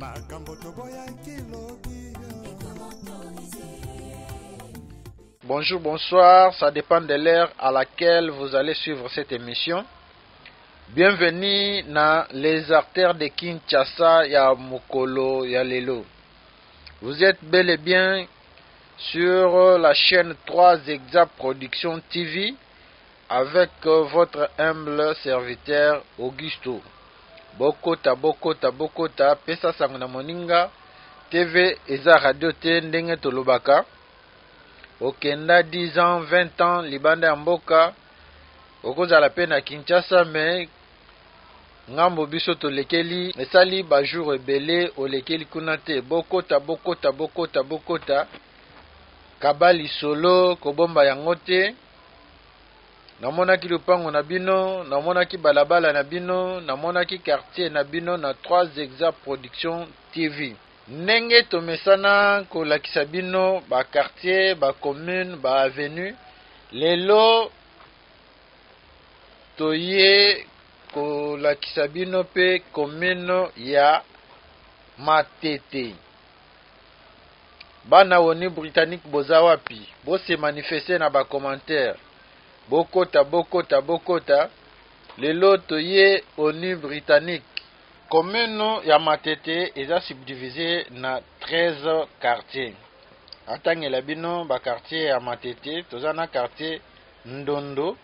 Makambo toboyaki lobi. Bonjour, bonsoir, ça dépend de l'heure à laquelle vous allez suivre cette émission. Bienvenue na les artères de Kinshasa ya mokolo ya lelo. Vous êtes bel et bien sur la chaîne 3 Exa Production TV avec votre humble serviteur Augusto. Bokota, bokota, bokota, pesa sango na moninga. TV eza radio te ndenge tolobaka. Okenda 10 ans, 20 ans libanda ya mboka, okozala pe na Kinshasa mais ngambo biso tolekeli esali ba jour ebele olekeli kuna te. Bokota, bokota, bokota, bokota. Kaba lisolo kobomba yango te. Namonaki lupango na bino, namonaki balabala na bino, namonaki quartier na bino na 3 Exa Production TV. Ndenge tomesana kolakisa bino ba quartier, ba commune, ba avenue, lelo toye kolakisa bino pe commune ya Matete. Bana onu britannique boza wapi? Bo se manifester na ba commentaires. Bokota, bokota, bokota. Lelo toye onu britannique. Commune ya Matete eza subdivisee na 13 quartiers. Atangela bino ba quartiers ya Matete, toza na quartier Ndondo,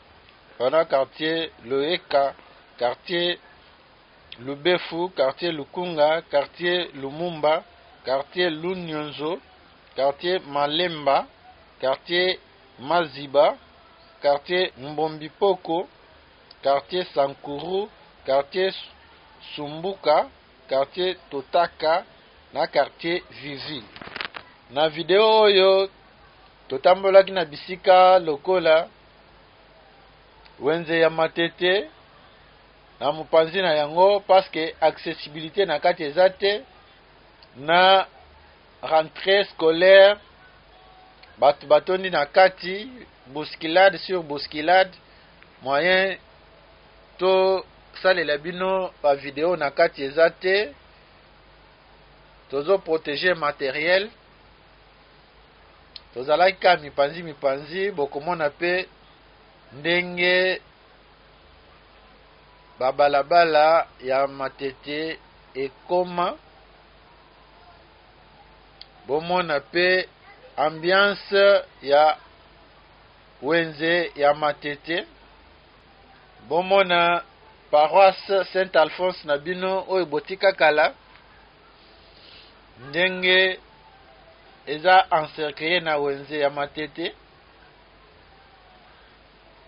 na quartier Loeka, quartier Lubefu, quartier Lukunga, quartier Lumumba, quartier Lunyonzo, quartier Malemba, quartier Maziba, quartier Mbombipoko, quartier Sankuru, quartier Sumbuka, quartier Totaka na quartier Vivi. Na video oyo totambolaki na bisika lokola wenze ya Matete na mopanzi na yango parce que accessibilité na kati eza te na rentrée scolaire bato batondi na kati bousculade sur bousculade moyen tosalela bino ba video na kati eza te tozo protéger matériel tozalaki kaka mipanzi mipanzi bokomona pe ndenge babalabala ya Matete ekoma bomona pe ambiance ya wenze ya Matete bomona paroisse Saint Alphonse na bino oyo botika kala ndenge eza encerclé na wenze ya Matete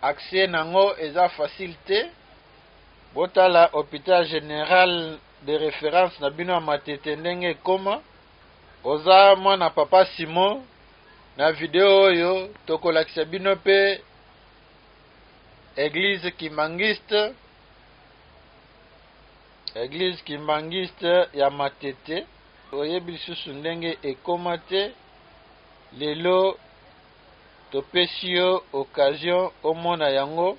accès nango eza facile te botala hôpital général de référence na bino ya Matete ndenge ekoma oza mwana papa Simon na video oyo tokolakisa bino pe église kimbanguiste église kimbanguiste ya Matete oyebi lisusu ndenge ekoma te lelo topesi yo occasion omona yango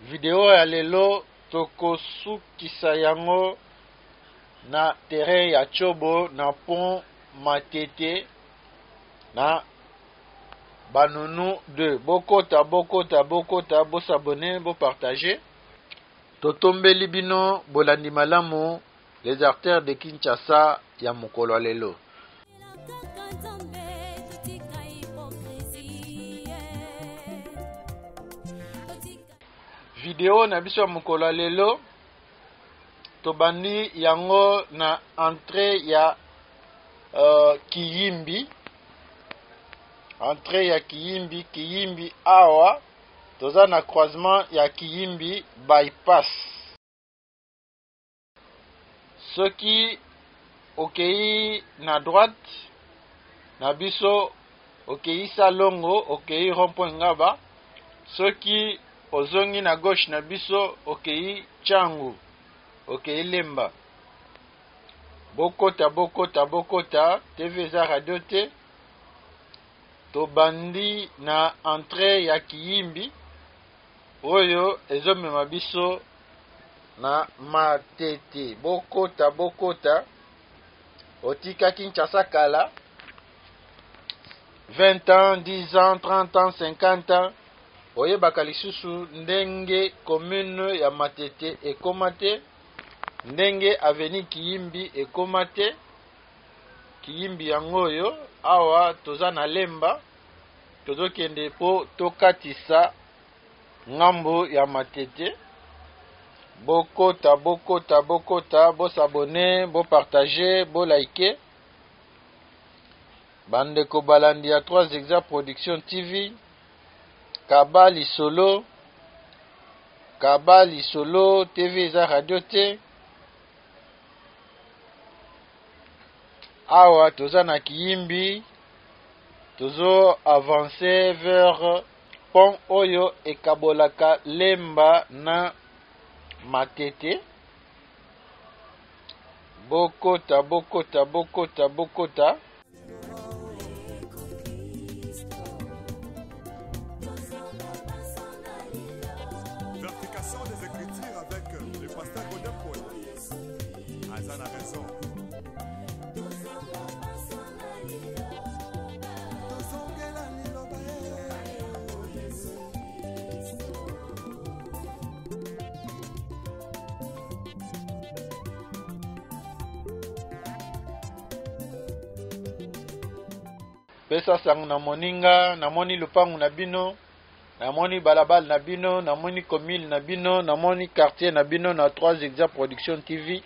video ya lelo tokosukisa yango na terrain ya Tshobo na pont Matete na Banunu 2 bokota bokota bokota bosabone bopartage totombeli bino bolandi malamu les artères de Kinshasa ya mokolo ya lelo. Video na biso ya mokolo ya lelo tobandi yango na entrée ya Kiyimbi, entrée ya Kiyimbi, Kiyimbi awa toza na croisement ya Kiyimbi bypass. Soki okei na droite na biso okei Salongo, okei rond-point Ngaba. Soki ozongi na gauche na biso okei Tshangu, okei Lemba. Bokota bokota bokota, TV eza radio te. Tobandi na entrée ya Kiyimbi oyo ezomema biso na Matete. Bokota bokota. Otika Kinshasa kala, 20 ans, 10 ans, 30 ans, 50 ans, oyebaka lisusu ndenge commune ya Matete ekoma te, ndenge avenue Kiyimbi ekoma te. Kiyimbi yango oyo awa toza na Lemba, tozokende mpo tokatisa ngambo ya Matete. Bokota, bokota, bokota, bosabone, bopartage, bolike. Bandeko balandi ya 3 Exa Production TV, kaba lisolo, kaba lisolo TV eza radio te. Awa toza na Kiyimbi, tozo avancer vers pont oyo ekabolaka Lemba na Matete. Bokota, bokota, bokota, bokota. Vérification des Écritures avec le pasteur Godin Paul. Azana raison. Pesa sango na moninga, namoni lupangu na bino, namoni balabala na bino, namoni commune na bino, namoni quartier na bino na 3 Exa Production TV.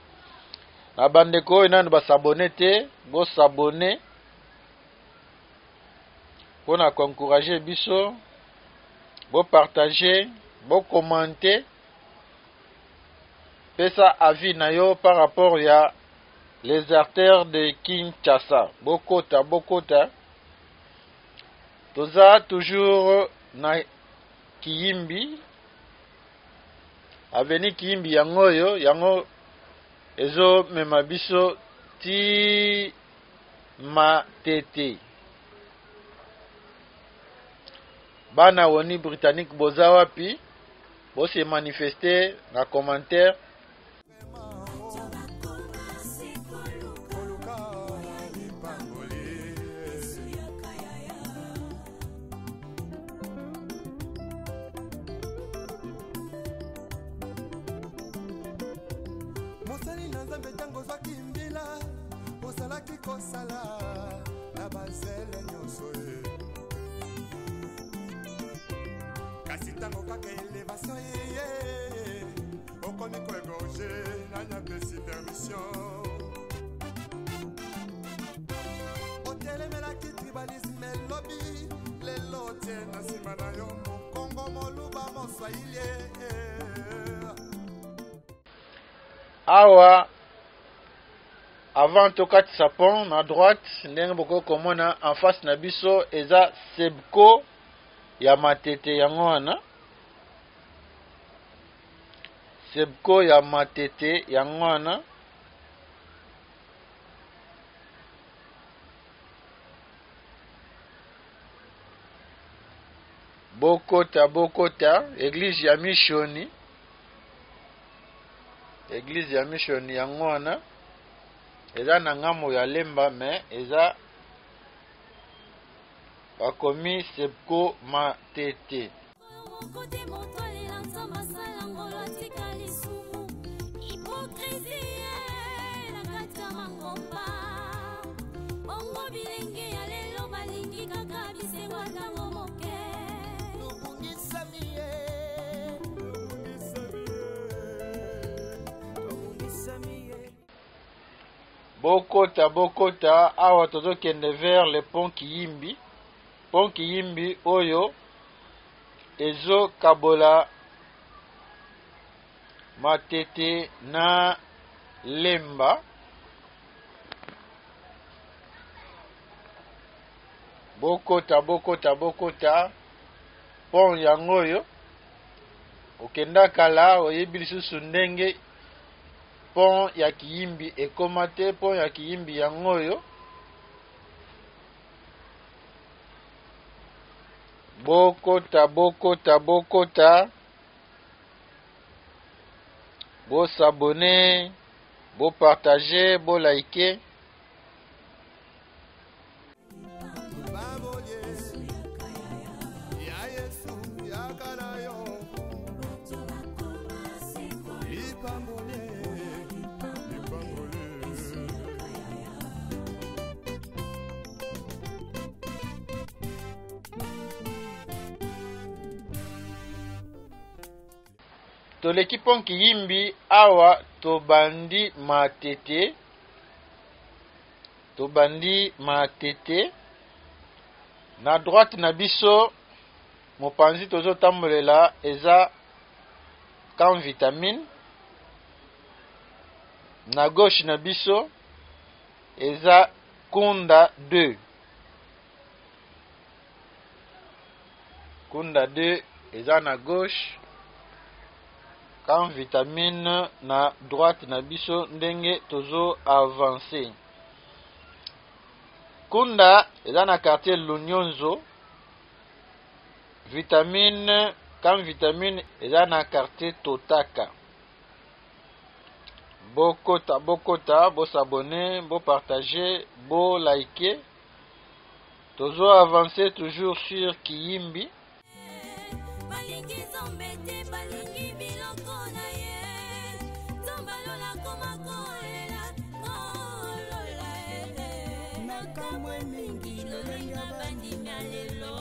Na bandeko oyo nanu basabone te, bosabone mpo na koencourage biso, bopartage, bokommente, pesa avis na yo par rapport ya les artères de Kinshasa. Bokota, bokota. Toza toujours na Kiyimbi, avenue Kiyimbi yango oyo, yango ezomema biso ti Matete. Bana woni britannique boza wapi? Bo se manifester na commentaire. Mosali na Nzambe, ntango ozwaki mbila, ozalaki kosala na bazele nyonso ye, kasi ntango kaka elevation eye, okomi koegorge. Nani apesi permission? Otelemelaki tribalisme elobi, lelo otie na nsima na yo mokongo, moluba, moswahili. Awa avant tokatisa pont na droite, ndenge bokoki komona en face na biso eza Sebco ya Matete. Yango wana Sebco ya Matete, yango wana. Bokota, bokota, église ya Missioni, église ya Missioni yango wana eza na ngambo ya Lemba, mais eza bakomi Sebco Matete. Bokota, bokota, awa tozokende vers le pont Kiyimbi. Pont Kiyimbi oyo ezokabola Matete na Lemba. Bokota, bokota, bokota. Pont yango oyo okenda kala, oyebi lisusu ndenge pont ya Kiyimbi ekoma te. Pont ya Kiyimbi yango oyo. Bokota, bokota, bokota, bosabone, bopartage, bolike. Toleki pont Kiyimbi awa tobandi Matete, tobandi Matete na droite na biso mopanzi tozotambolela eza Camp Vitamine, na gauche na biso eza Kunda 2. Kunda 2 eza na gauche, Camp Vitamine na droite na biso ndenge tozo avancer. Kunda eza na quartier Lunyonzo, Vitamine, Camp Vitamine eza na quartier Totaka. Bokota, bokota, bo s'abonner, bo partager, bo liker. Tozo avancer toujours sur Kiyimbi. Balingi nzambe te, balingi biloko na ye. Nzambe alola koma kolela, kolola eh. Nakamwe mingi lolenge bandimi ya lelo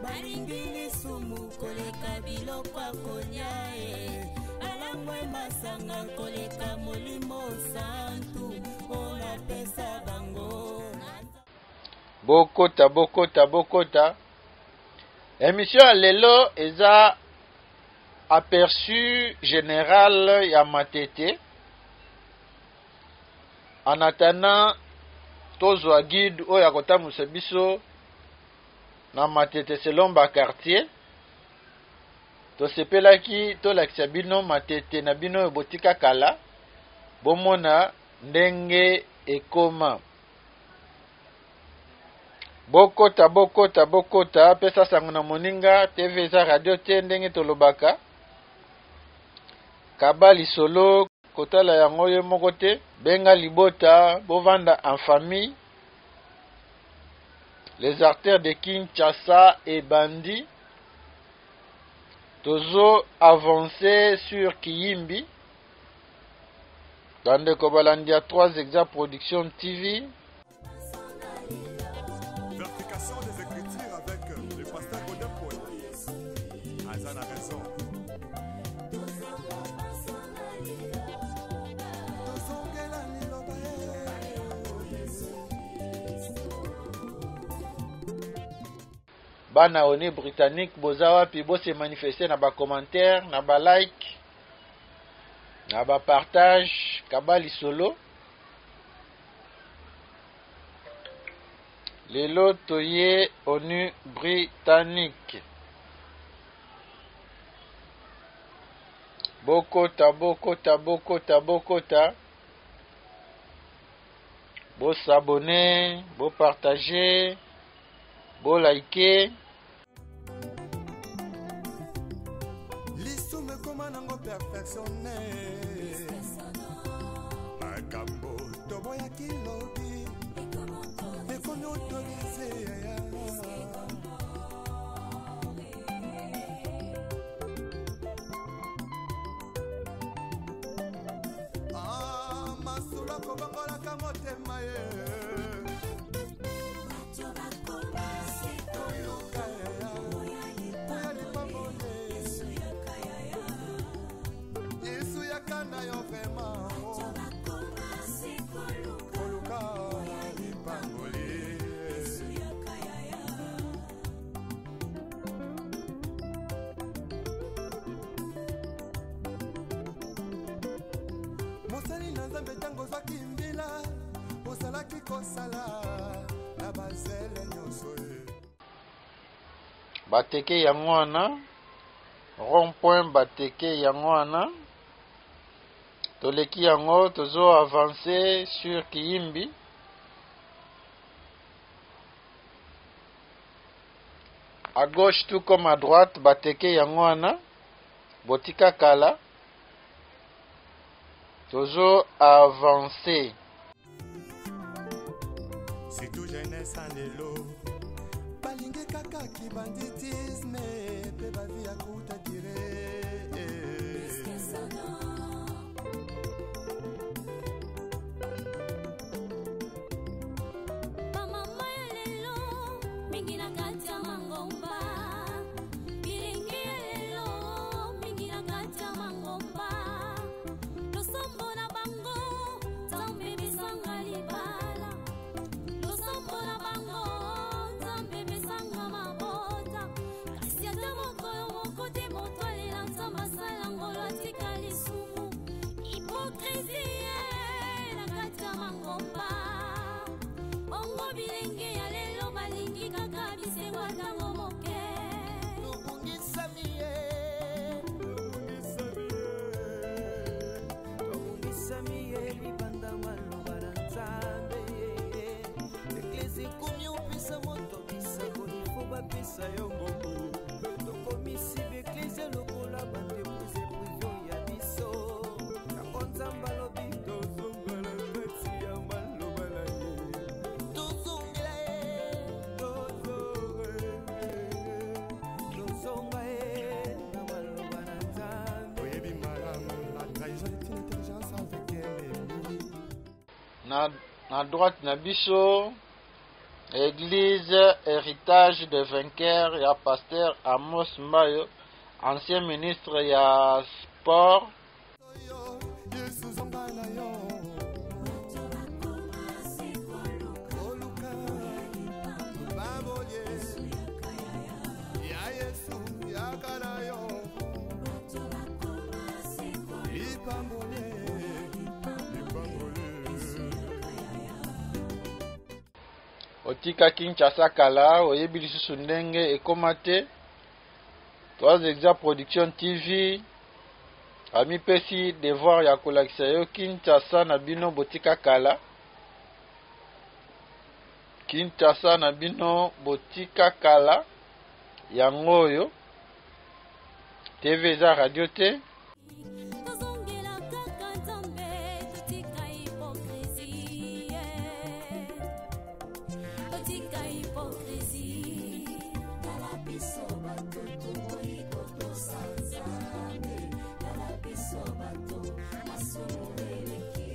balingi lisumu koleka biloko ya kolia e balangwe masanga koleka molimo santu oyo napesa bango. Bokota, bokota, bokota. Émission ya lelo eza aperçu général ya Matete. En attendant tozwa guide oyo akotambusa biso na Matete selon ba quartier. Tosepelaki tolakisa bino Matete na bino oyo botika kala, bomona ndenge ekoma. Bokota, bokota, bokota, pesa sango na moninga. TV eza radio te ndenge tolobaka. Kaba lisolo, kotala yango ye moko te. Benga libota, bovanda en famille. Les artères de Kinshasa ebandi. Tozo avancer sur Kiyimbi. Bandeko balandi ya 3 Exa Production TV. Vertication des Écritures avec le pasteur Godin Paul. Aza na raison. Tozongela liloba ye. Bana ONU britannique boza wapi, bo se manifester na ba commentaire, na ba like, na ba partage, kaba lisolo. Lelo toye ONU britannique. Bokota, bokota, bokota, bokota. Bo s'abonner, bo partager, bo liker. Lisumu ekoma nango perfectionné. Makambo toboyaki lobi ekomi autorisé. Ah, masolo akobongolaka motema ye. Koluka ya, oya lipamboli. Yesu yaka na yo vraiment. Koluka lipamboli. Mosali na Nzambe, ntango ozwaki mbila ozalaki kosala na bazele nyonso ye. Bateke yango wana, rond point bateke yango wana. Toleki yango, tozo avancer sur Kiyimbi. À gauche tout comme à droite, bateke yango wana, botika kala. Tozo avancer. Surtout jeunesse ya lelo balingi kaka kibanditisme mpe bavi ya kuta dire. Bamama ya lelo mingi na kati ya mangomba, bilenge ya lelo mingi na kati ya makomba. Bongo bilenge ya lelo balingi kaka bisengo ntango moke. Tobungisami ye, tobungisami ye libanda maloba na Nzambe. Eglise ekomi opesa moto bisango, ifo bapesa yo mbongo. Tokomisi baeglise lokola baentreprise privé ya biso. Yango Nzambe alobi tozongela kati ya maloba na ye. Tozongela ye. Tozonga ye na maloba na Nzambe. Oyebi malamu, la trahison est une intelligence avec ennemi. Na droite na biso, église Héritage de Vainqueur ya pasteur Amos Mbayo, ancien ministre ya sport. Yo Yesu, zonga na yo. Bato bakoma se koluka. Koluka babolie ya Yesu, yaka na yo. Bato bakoma se koluka. Lipambolie, lipambolie. Otika Kinshasa kala, oyebi lisusu ndenge ekóma te. 3 Exa Production TV amipesi devoir ya kolakisa yo Kinshasa na bino botika kala, Kinshasa na bino botika kala. Yango oyo TV, eza radio te. Tozongela kaka Nzambe, totika hypocrisie, totika hypocrisie. Tala biso bato toboyi kotosa Nzambe. Tala biso bato, masumu eleki.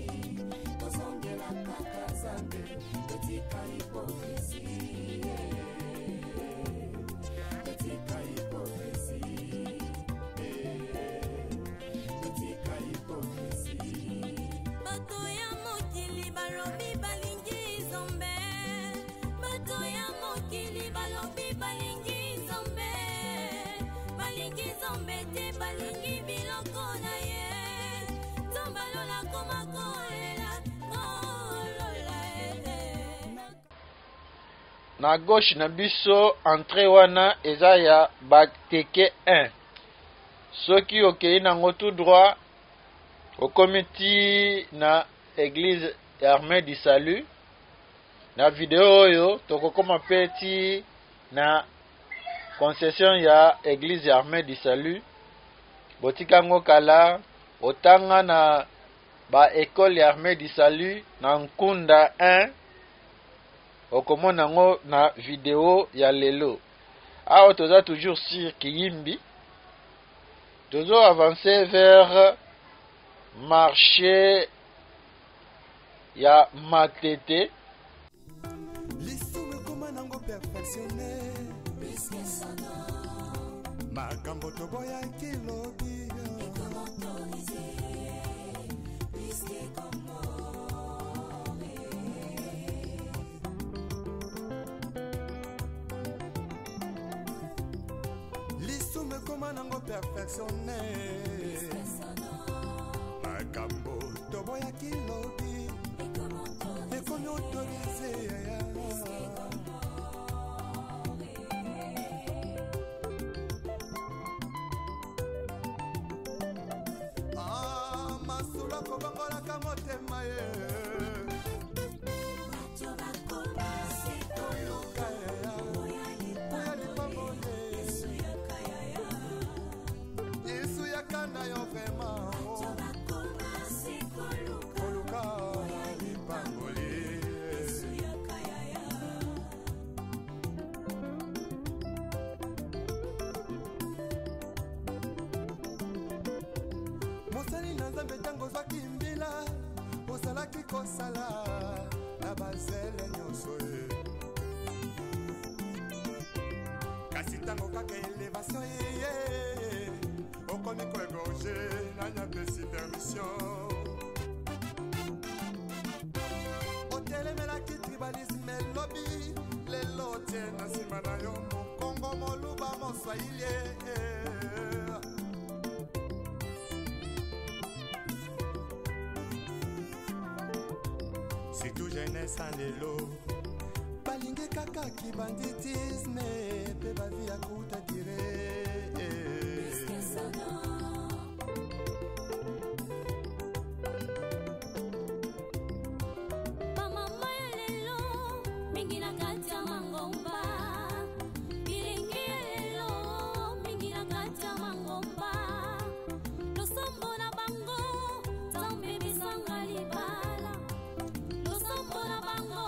Tozongela kaka Nzambe, totika hypocrisie, totika hypocrisie, Totika hypocrisie. Bato ya mokili balobi balingi Nzambe. Bato ya mokili balobi balingi Nzambe. Balingi Nzambe te, balingi biloko na ye. Nzambe alola koma kolela kolola. Na gauche na biso, entrée wana eza ya Bateke 1. Soki okei nango tout droit, okomi ti na église Armée du Salut. Na video oyo tokokoma mpe ti na concession ya église ya Armée du Salut. Botika yango kala, otanga na baekole ya Armée du Salut na Nkunda 1, okomona yango na video ya lelo. Awa toza toujours sur Kiyimbi, tozo avancer vers marché ya Matete. Lisumu ekoma nango perfectionné. Makambo toboyaki lobi. Autorisé plus que Gomorrhe. Lisumu ekoma nango perfectionné. Makambo toboyaki lobi ekomi autorisé. Ah, masolo akobongolaka motema ye. Bato bakoma se koluka oya oya lipamboli. Yesu yaka yaya. Yesu yaka na yo vraiment. Bato bakoma se koluka. Koluka lipamboli. Yesu yaka yaya. Mosali na Nzambe, ntango ozwaki mbila, ozalaki kosala na bazele nyonso ye. Kasi ntango kaka élévation eye, okomi koégorger. Nani apesi permission? Otelemelaki tribalisme elobi, lelo tie na nsima na yo Mokongo, Moluba, Moswahili. Surtout jeunesse ya lelo balingi kaka kibanditisme mpe bavi ya kuta dire. Bamama ya lelo mingi na kati ya mangomba, bilenge ya lelo mingi na kati ya mangomba, losambo na bango Nzambe pesanga libala, losambo na bango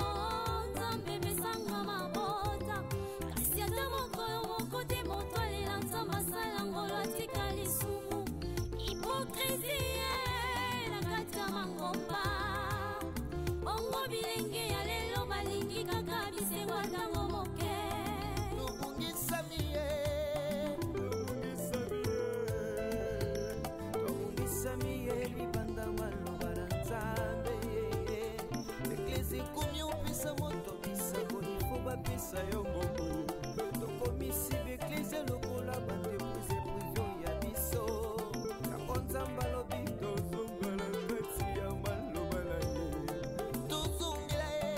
Nzambe pesanga mabota, kasi ata mokolo moko te moto alela Nzambe asala ngolo atika lisumu. Hypocrisie na kati ya mangomba, bongo bilenge ya lelo balingi kaka bisengo ntango moke. Tobungisami ye, tobungisami ye libanda maloba na Nzambe. Eglise ekomi opesa moto bisango, ifo bapesa yo mbongo. Tokomisi baeglise lokola baentreprise prive ya biso. Yango Nzambe alobi tozongela kati ya maloba na ye, tozongela ye,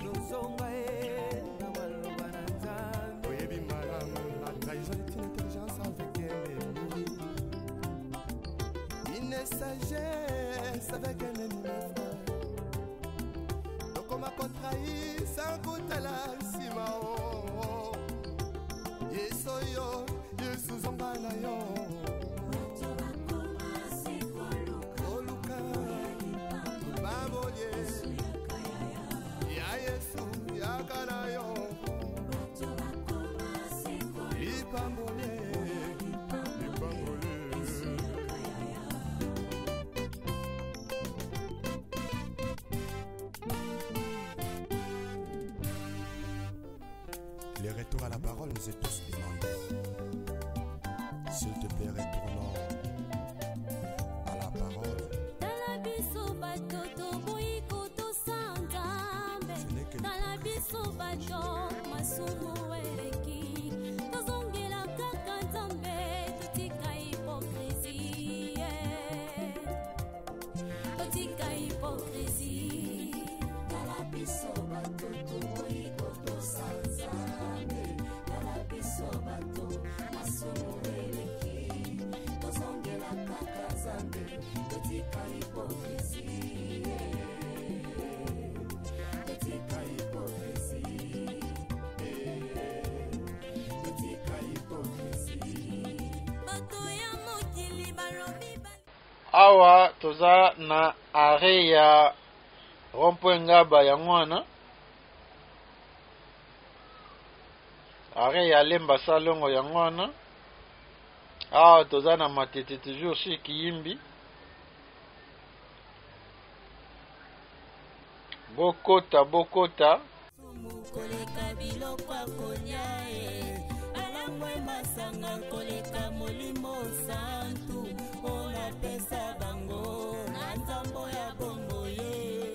tozonga ye na maloba na Nzambe. Oyebi malamu, la trahison est une intelligence avec un ennemi, une sagesse avec un ennemi, mes frères. Tokoma kotrahir sans kotala nsima o. Yesu oyo, Yesu zonga na yo. Koluka lipamboli ya Yesu, yaka na yo lipamboli, lipamboli. Le retour à la parole nous est tous demandé. S'il te plaît, retournons à la parole. Tala biso bato toboyi kotosa Nzambe. Ce n'est que Tala biso bato masumu eleki, tozongela kaka Nzambe, totika hypocrisie, totika hypocrisie. Tala biso bato toboyi kotosa Nzambe. Tala biso bato masumu eleki, tozongela kaka Nzambe, totika hypocrisie, totika hypocrisie, totika hypocrisie. Bato ya mokili balobi Awa toza na arrêt ya rond-point Ngaba, yango wana arrêt ya Lemba Salongo, yango wana. Awa toza na Matete, toujours sur Kiyimbi. Bokota, bokota. Sumu koleka biloko ya kolia e, alangwe masanga koleka molimo santu oyo napesa bango na nzambo ya bongo ye.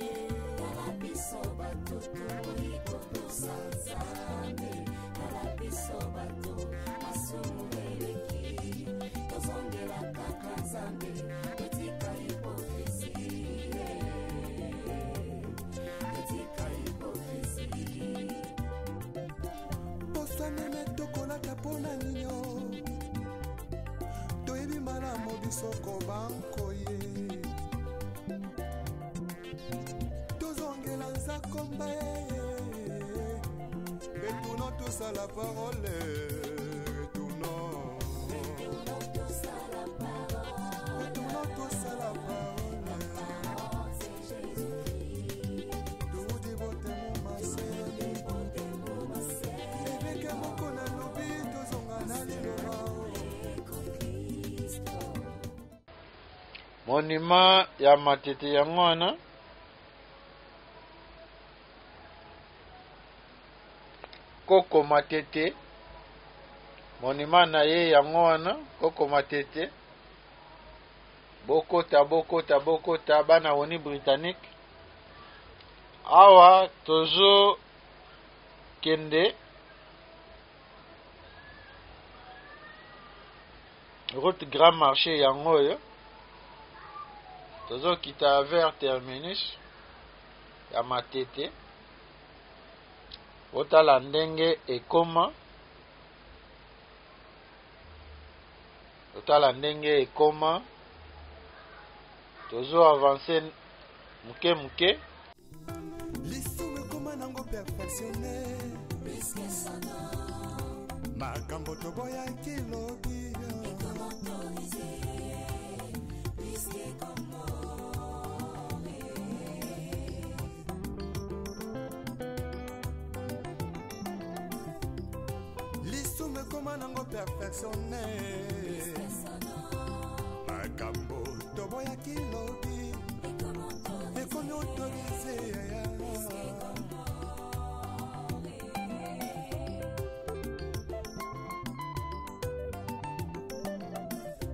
Tala biso bato toboyi kotosa Nzambe. Tala biso bato masumu eleki, tozongela kaka Nzambe, totika hypocrisie, totika hypocrisie. Poso meme tokolata mpona ninio, toyebi malamu biso kobankoye. Tozongela nzakomba ye. Retournons tous à la parole, retournons, Retournons tous à la parole. Retournons tous à la parole. Parole, c'est Jésus-Christ. Toudi botemo mase. Botemo mase. Ebeke moko nalobi, tozonga na liloba. Kristo. Monument ya Matete yango wana. Koko Matete, monument na ye yango wana, Koko Matete. Bokota, bokota, bokota, bana ONU britannique. Awa tozo kende route Grand Marché, yango oyo. Tozokita vers terminus ya Matete. Otala ndenge ekoma. Otala ndenge ekoma. Tozo avancer moke moke. Lisumu ekoma nango perfectionne makambo toboyaki lobi. Lisumu ekoma nango perfectionne makambo toboyaki lobi ekomi autorise.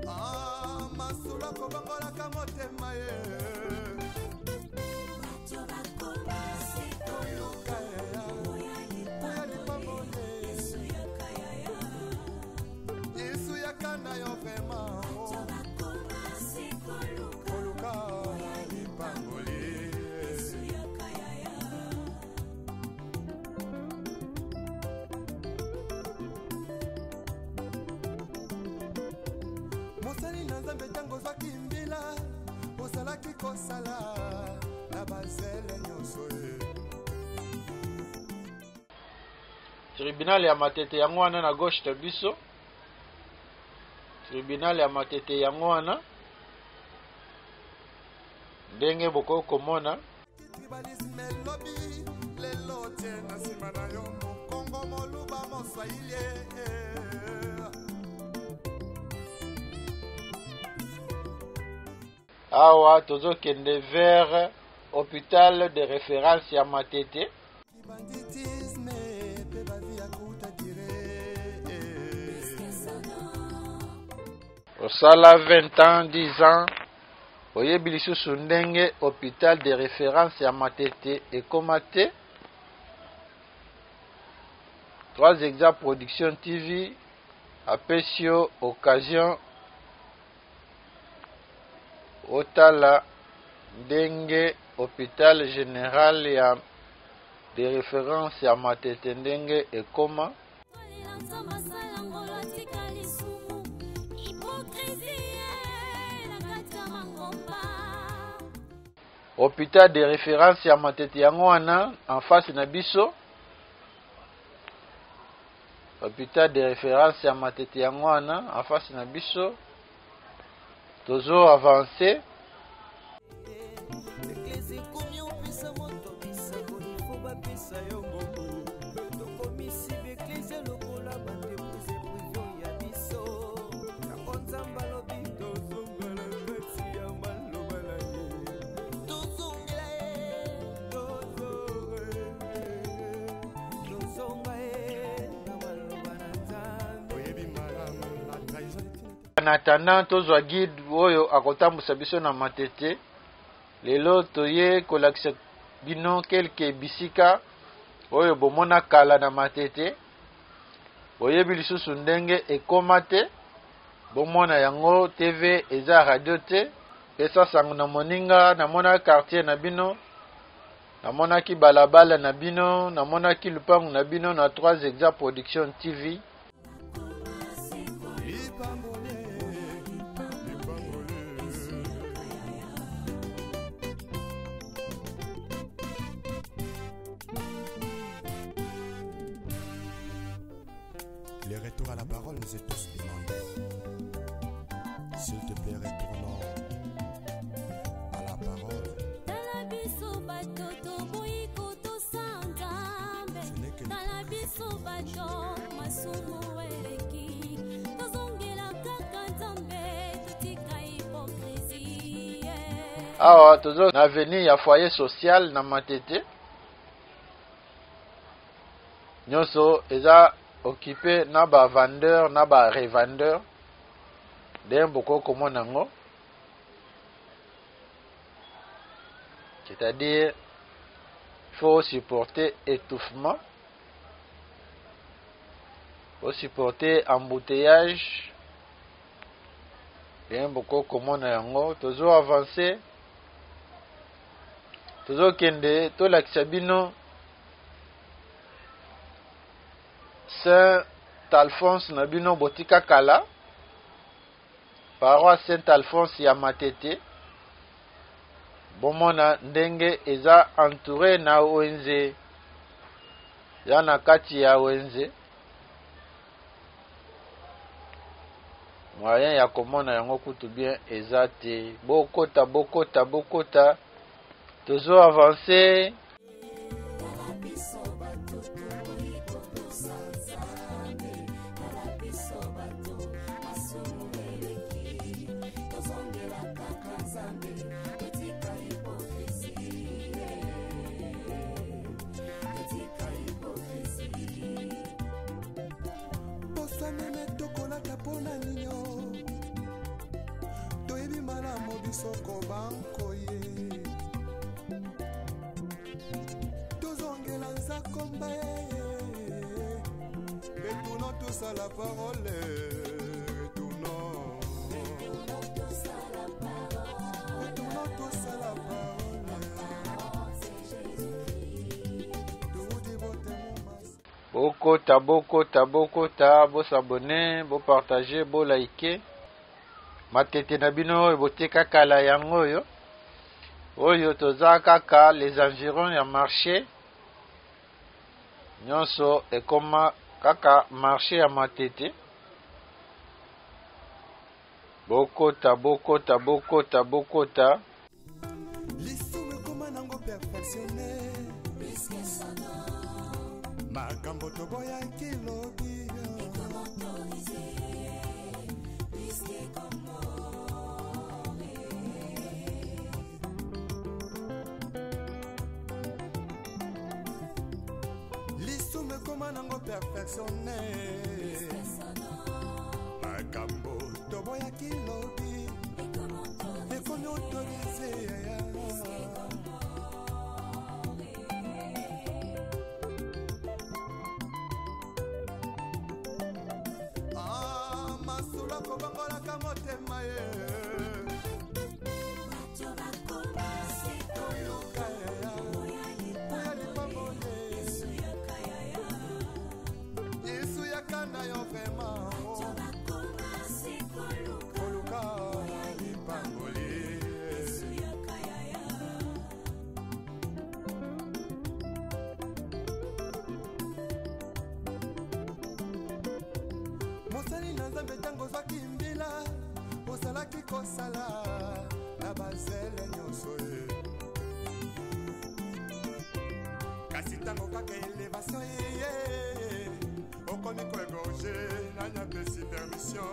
Ah, masolo akobongolaka motema ye koluka oya lipambole. Yesu yaka na yo vraiment koluka lipamboli. Mosali na Nzambe, ntango ozwaki mbila ozalaki kosala na bazele nyonso ye. Tribunal ya Matete yango wana na gauche na biso. Tribunal ya Matete yango wana ndenge bokoki komona. Tribalisme elobi lelo tie na nsima na yo mokongo, moluba, moswahili. Awa tozokende vers hôpital de référence ya Matete. Banditisme mpe ba vie ya courte durée. Osala 20 ans, 10 ans, oyebi lisusu ndenge hôpital de référence ya Matete ekóma te. 3 Exa Production TV apesi yo occasion otala ndenge hôpital général ya de référence ya Matete ndenge ekóma. Kolela Nzambe asala ngolo atika lisumu hypocrisie na kati ya mangomba. Hôpital de référence ya Matete yango wana en face na biso. Hôpital de référence ya Matete yango wana en face na biso. Tozo avance. Eglise ekomi opesa moto bisango, ifo bapesa yo mbongo. Tokomisi baeglise lokola baentreprise privée ya biso. Yango Nzambe alobi tozongela kati ya maloba na ye, tozongela ye, tozonga ye na maloba na Nzambe. Oyebi malamu la trahison. En attendant tozwa guide oyo akotambusa biso na Matete, lelo toye kolakisa bino quelque bisika oyo bomona kala na Matete, boyebi lisusu ndenge ekóma te. Bomona yango, TV eza radio te. Pesa sango na moninga: namonaki quartier na bino, namonaki balabala na bino, namonaki lupangu na bino na 3 Exa Production TV. Lipambole, lipambole. Le retour à la parole nous est tous demandé. S'il te plaît, retournons à la parole. Tala biso bato toboyi kotosa Nzambe. Ce n'est que Tala biso bato masumu eleki, tozongela kaka Nzambe, totika hypocrisie. Awa tozo na avenue ya foyer social na Matete. Nyonso eza occupé na bavendeur na barevendeur ndenge bokoki komona yango, c'est-à-dire faut supporter étouffement, faut supporter embouteillage ndenge bokoki komona yango. Tozo avancer. Tozokende tolakisa bino Saint Alphonse na bino botika kala, paroisse Saint Alphonse ya Matete. Bomona ndenge eza entouré na wenze, ya na kati ya wenze. Moyen ya komona yango kutu bien eza te. Bokota, bokota, bokota, tozo avancer. Meme tokolata mpona ninyo, toyebi malamu biso kobankoye, tozongela nzakomba retournons tous à la parole, retournons, retournons tous à la parole. Bokota, bokota, bokota, bosabone, bopartage, bolike. Matete na bino oyo boteka kala yango oyo. Oyo toza kaka les environs ya marché. Nyonso ekoma kaka marché ya Matete. Bokota, bokota, bokota, bokota. Lisumu ekoma nango perfectionné. Makambo toboyaki lobi lisumu ekoma nango perfectionné. Makambo toboyaki lobi ekomi autorisé. Ah, masolo akobongolaka motema ye. Koluka ya lipamboli. Yesu yaka na yo vraiment. Koluka lipamboli. Mosali na Nzambe, ntango ozwaki mbila, ozalaki kosala na bazele nyonso ye. Kasi ntango kaka elevation eye, okomi koégorge, nani apesi permission?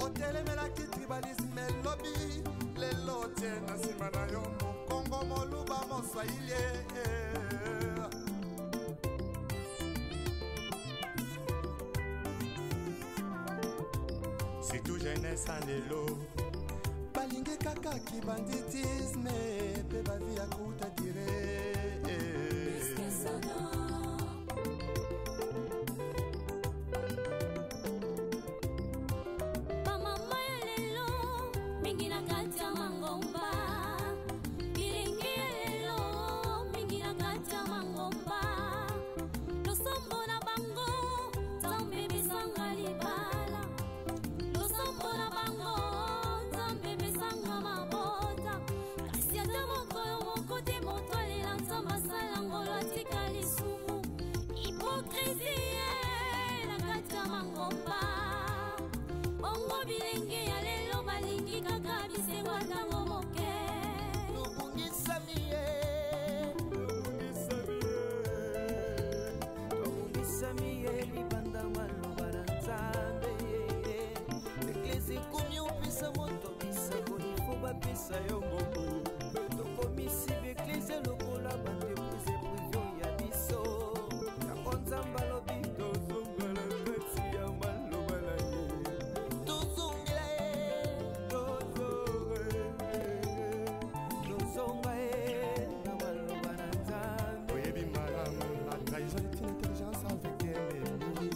Otelemelaki tribalisme elobi, lelo otie na nsima na yo mokongo, moluba, moswahili. Surtout jeunesse ya lelo balingi kaka kibanditisme mpe bavi ya kuta dire. Bamama ya lelo mingi na kati ya mangomba, bilingi ya lelo mingi na kati ya mangomba, losambo na bango Nzambe besanga libala, losambo na bango Nzambe besanga mabota, kasi ata mokolo moko te moto alela Nzambe asala ngolo atika lisumu. Hypocrisie na kati ya mangomba, bongo bilenge ya lelo balingi kaka bisengo ntango moke. Tobungisami ye, tobungisami ye libanda maloba na Nzambe. Eglise ekomi opesa moto bisango, ifo bapesa yo mbongo. Tokomisi baeglise lokola baentreprise privé ya biso. Yango Nzambe alobi tozongela kati ya maloba na ye, tozongela ye, tozonga ye na maloba na Nzambe. Oyebi malamu, la trahison est une intelligence avec un ennemi,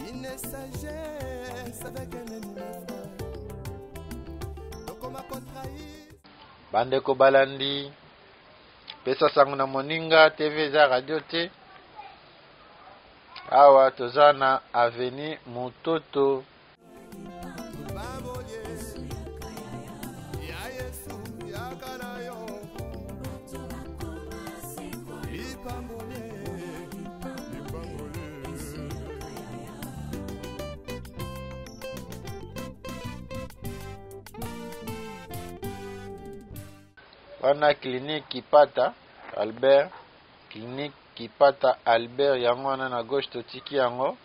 une sagesse avec un ennemi, mes frères. Bandeko balandi, pesa sango na moninga, TV eza radio te. Awa toza na avenue Mutoto. Wana clinique Kipata Albert, clinique Kipata Albert yango wana na gauche totiki yango.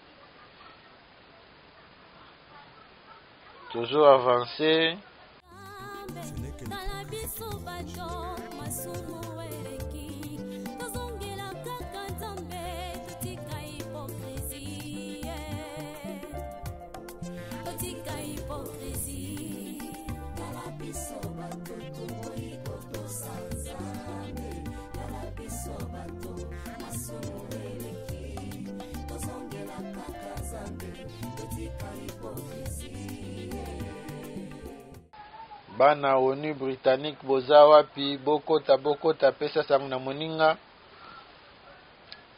Toujours avancer. Tala biso bato masumu eleki tozongela kaka Nzambe totika hypocrisie totika hypocrisie tala biso bato toboyi kotosa Nzambe tala biso bato masumu eleki tozongela kaka Nzambe totika hypocrisie. Bana onu britannique boza wapi bokota bokota pesa sango na moninga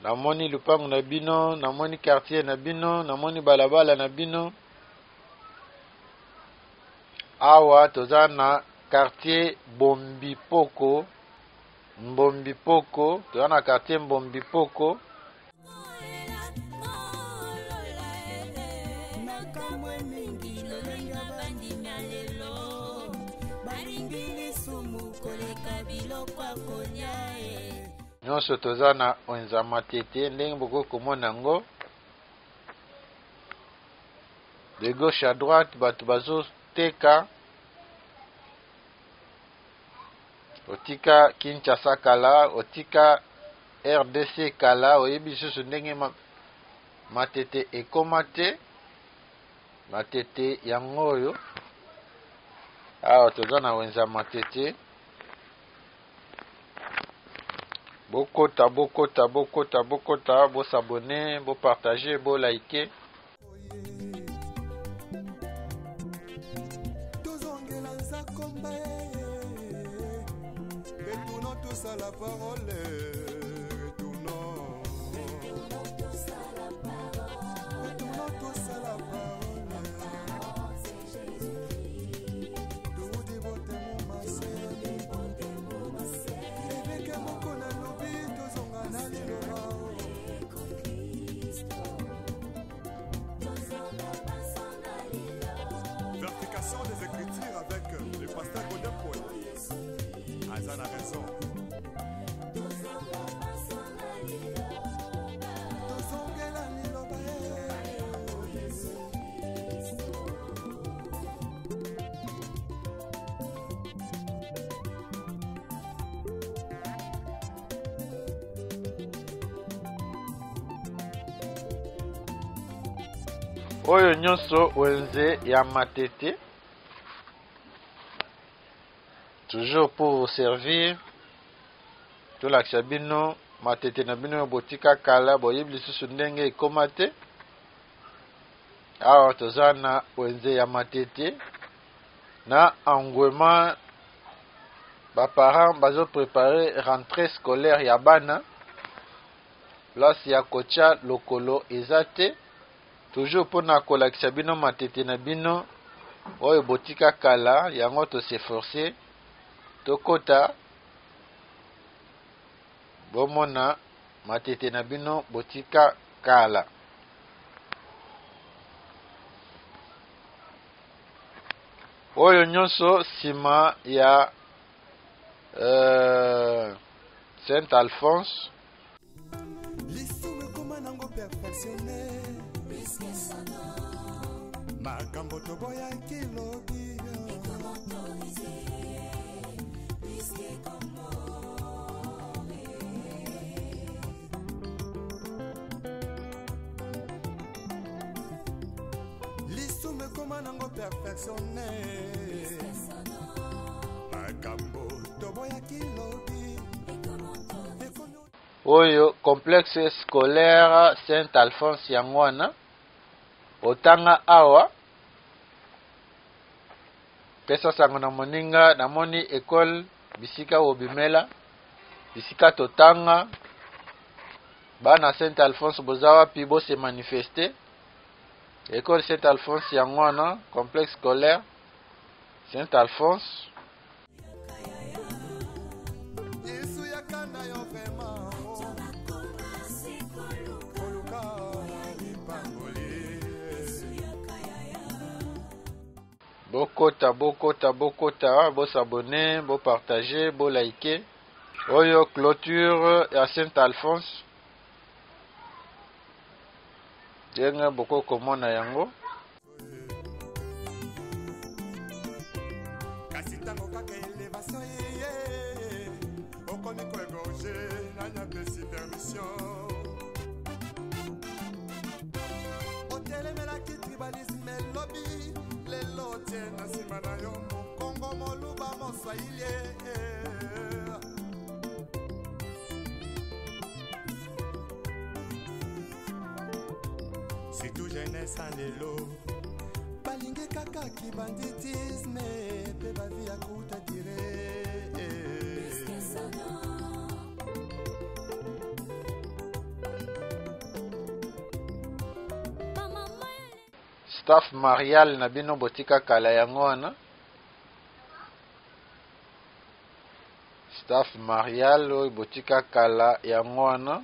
namoni lupangu na bino namoni quartier na bino namoni balabala na bino awa toza na quartier bombipoko mbombipoko toza na quartier mbombipoko. Nakamwe mingi lolenge bandimi ya lelo balingi lisumu koleka biloko ya kolia e. Nyonso toza na wenza Matete ndenge bokoki komona yango de gauche à droite bato bazoteka otika Kinshasa kala otika rdc kala oyebi lisusu ndenge Matete ekoma te Matete yango oyo awa toza na wenza Matete bokota bokota bokota bokota bosabone bopartage bolike. Tozongela nzakomba retournons tous à la parole retournons retournons tous à la parole toudi botemo mase ebeke moko nalobi tozonga na liloba. Vérification des Écritures avec le pasteur Godin Paul. Azan a raison. Tozongela liloba oyo nyonso wenze ya Matete toujours pour vous servir tolakisa bino Matete na bino oyo botika kala boyebi lisusu ndenge ekoma te. Awa toza na wenze ya Matete na engouement baparent bazoprépare rentrée scolaire ya bana place ya kotia lokolo eza te toujours mpona kolakisa bino Matete na bino oyo botika kala yango toseforce tokota bomona Matete na bino botika kala. Oyo nyonso nsima ya Saint Alphonse. Lisumu ekoma nango perfectionne makambo toboyaki lobi. Lisumu ekoma nango perfectionne makambo toboyaki lobi. Oyo complexe scolaire Saint Alphonse yango wana otanga awa pesa sango na moninga namoni école. Bisika bobimela, bisika totanga. Bana Saint Alphonse boza wapi, bo se manifester. École Saint Alphonse yango wana, complexe scolaire Saint Alphonse. Bokota, bokota, bokota, bo s'abonner, bo partager, bo liker. Oyo clôture ya Saint Alphonse. Ndenge boko komona yango. Kasi tango kaka elevation ye, okomi ko égorger, nani apesi permission? Otelemelaki tribalisme elobi, lelo tie na nsima na yo mokongo moluba moswahili. Surtout jeunesse en lelo balingi kaka kibanditisme pe bavi ya kuta dire. Staff marial na bino botika kala yango wana. Staff marial oyo botika kala yango wana.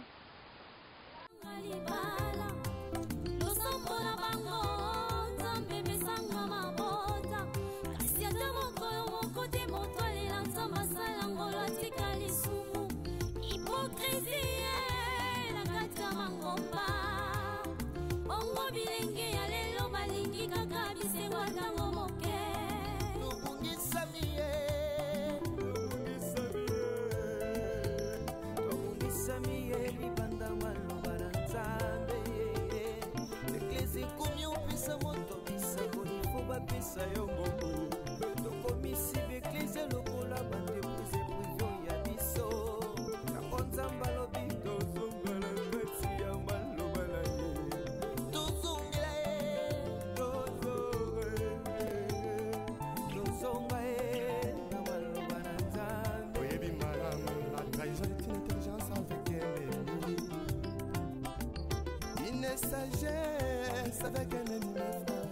Sagesse avec un ennemi, mes frères.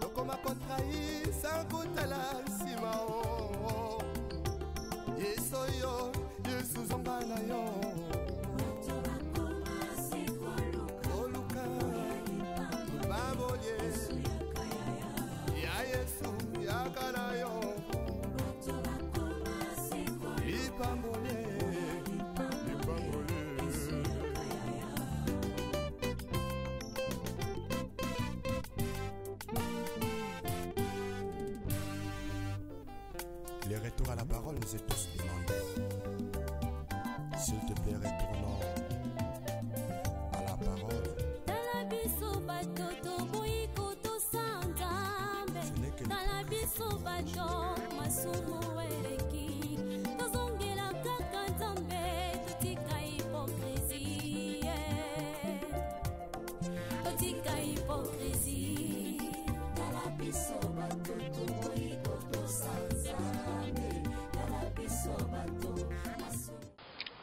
Tokoma kotrahi sans kotala nsima o. Yesu yo, Yesu zonga na yo. Koluka, babolie. Ya Yesu, yaka na yo. Lipambolie, lipambolie. Le retour à la parole nous est tous demandé. S'il te plaît, retournons à la parole. Ce n'est que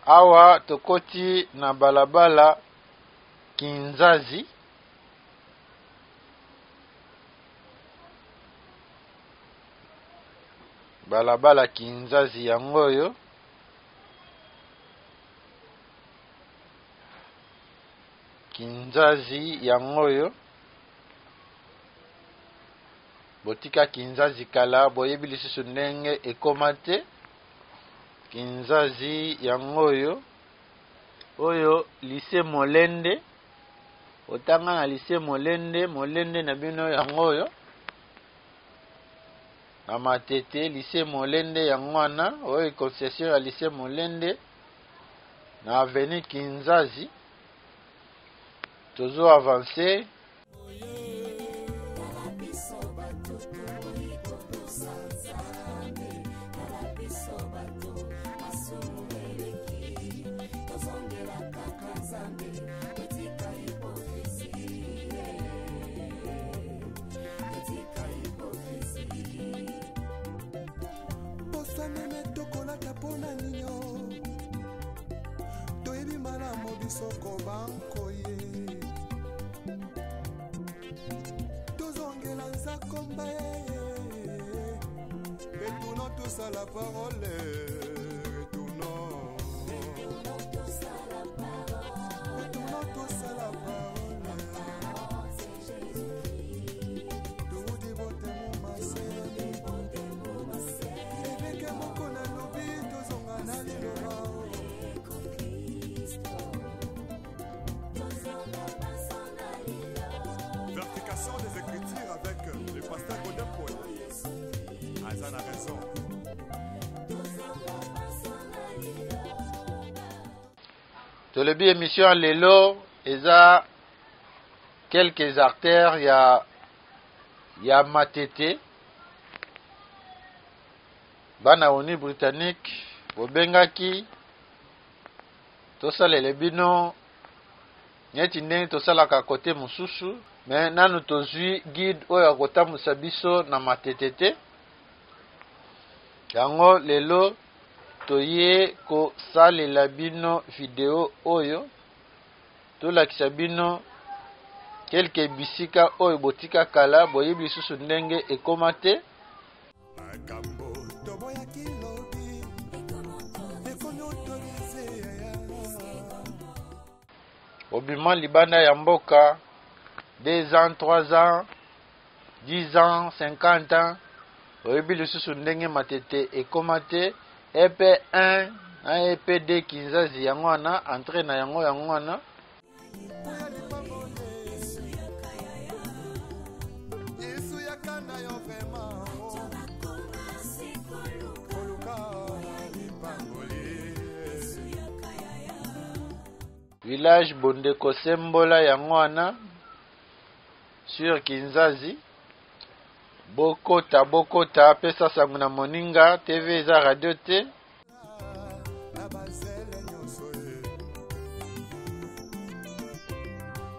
Awa tokoti na balabala Kinzazi. Balabala Kinzazi yango oyo. Kinzazi yango oyo. Botika Kinzazi kala, boyebi lisusu ndenge ekoma te. Kinzazi yango oyo. Oyo lycée Molende. Otanga na lycée Molende, Molende na bino yango oyo. Na Matete, lycée Molende yango wana, oyo concession ya lycée Molende na avenue Kinzazi. Tozo avancer. lisoko bankoye tozongela nzakomba retournons tous à la parole retournons retournons tous à la parole toudi botemo masele ebeke moko nalobi tozonga na liloba Vertication des Écritures avec le pasteur Godin Paul. Aza na raison. Tolobi émission ya lelo eza quelques artères ya Matete. Bana ONU britannique bobengaki tosalele bino neti ndenge tosalaka kote mosusu, me nanu tozwi guide oyo akotambusa biso na Matete te. Yango lelo toye kosalela bino video oyo tolakisa bino kelke bisika oyo botika kala, boyebi lisusu ndenge ekoma te. Makambo toboyaki lobi ekomi autorise. Obima libanda ya mboka 2 ans, 3 ans, 10 ans, 50 ans, oyebi lisusu ndenge Matete ekoma te. EP 1 na EP 2 Kinzazi yango wana, entrée na yango yango wana. Yesu yaka na yo vraiment koluka lipamboli. Village Bondeko Sembola yango wana sur Kinzazi. Bokota bokota, pesa sango na moninga, TV eza radio te. Na bazele nyonso ye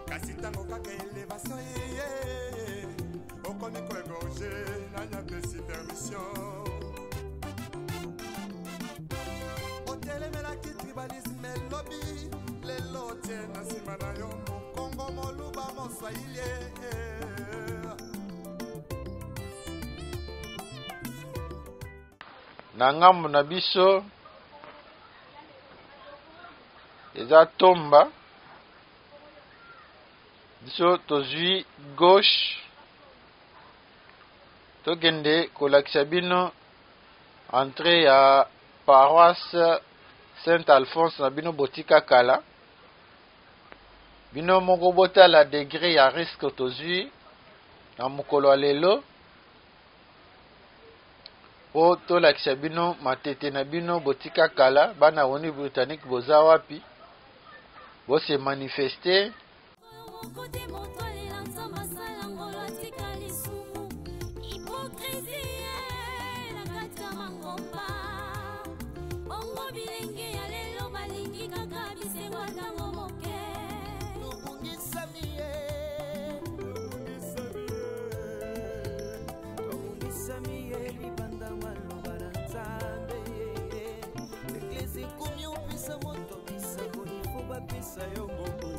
kasi ntango kaka elevation ye okomi koegorge nani apesi permission otelemelaki tribalisme elobi lelo tie na nsima na yo mokongo moluba moswahili. Na ngambo na biso eza tomba, biso tozwi gauche tokende kolakisa bino entrée ya paroisse Saint Alphonse na bino botika kala. Bino moko botala degré ya risque tozwi na mokolo ya lelo po tolakisa bino Matete na bino botika kala. Bana ONU britannique boza wapi? Bose manifeste. Mokote moto alela Nzambe asala ngolo atika lisumu hypocrisie na kati ya mangomba. Bongo bilenge ya lelo balingi kaka bisengo ya ntango moke. Tobungisami ye, tobungisami ye libanda maloba na Nzambe. Eglise ekomi opesa moto bisakoli fo bapesa yo mbongo.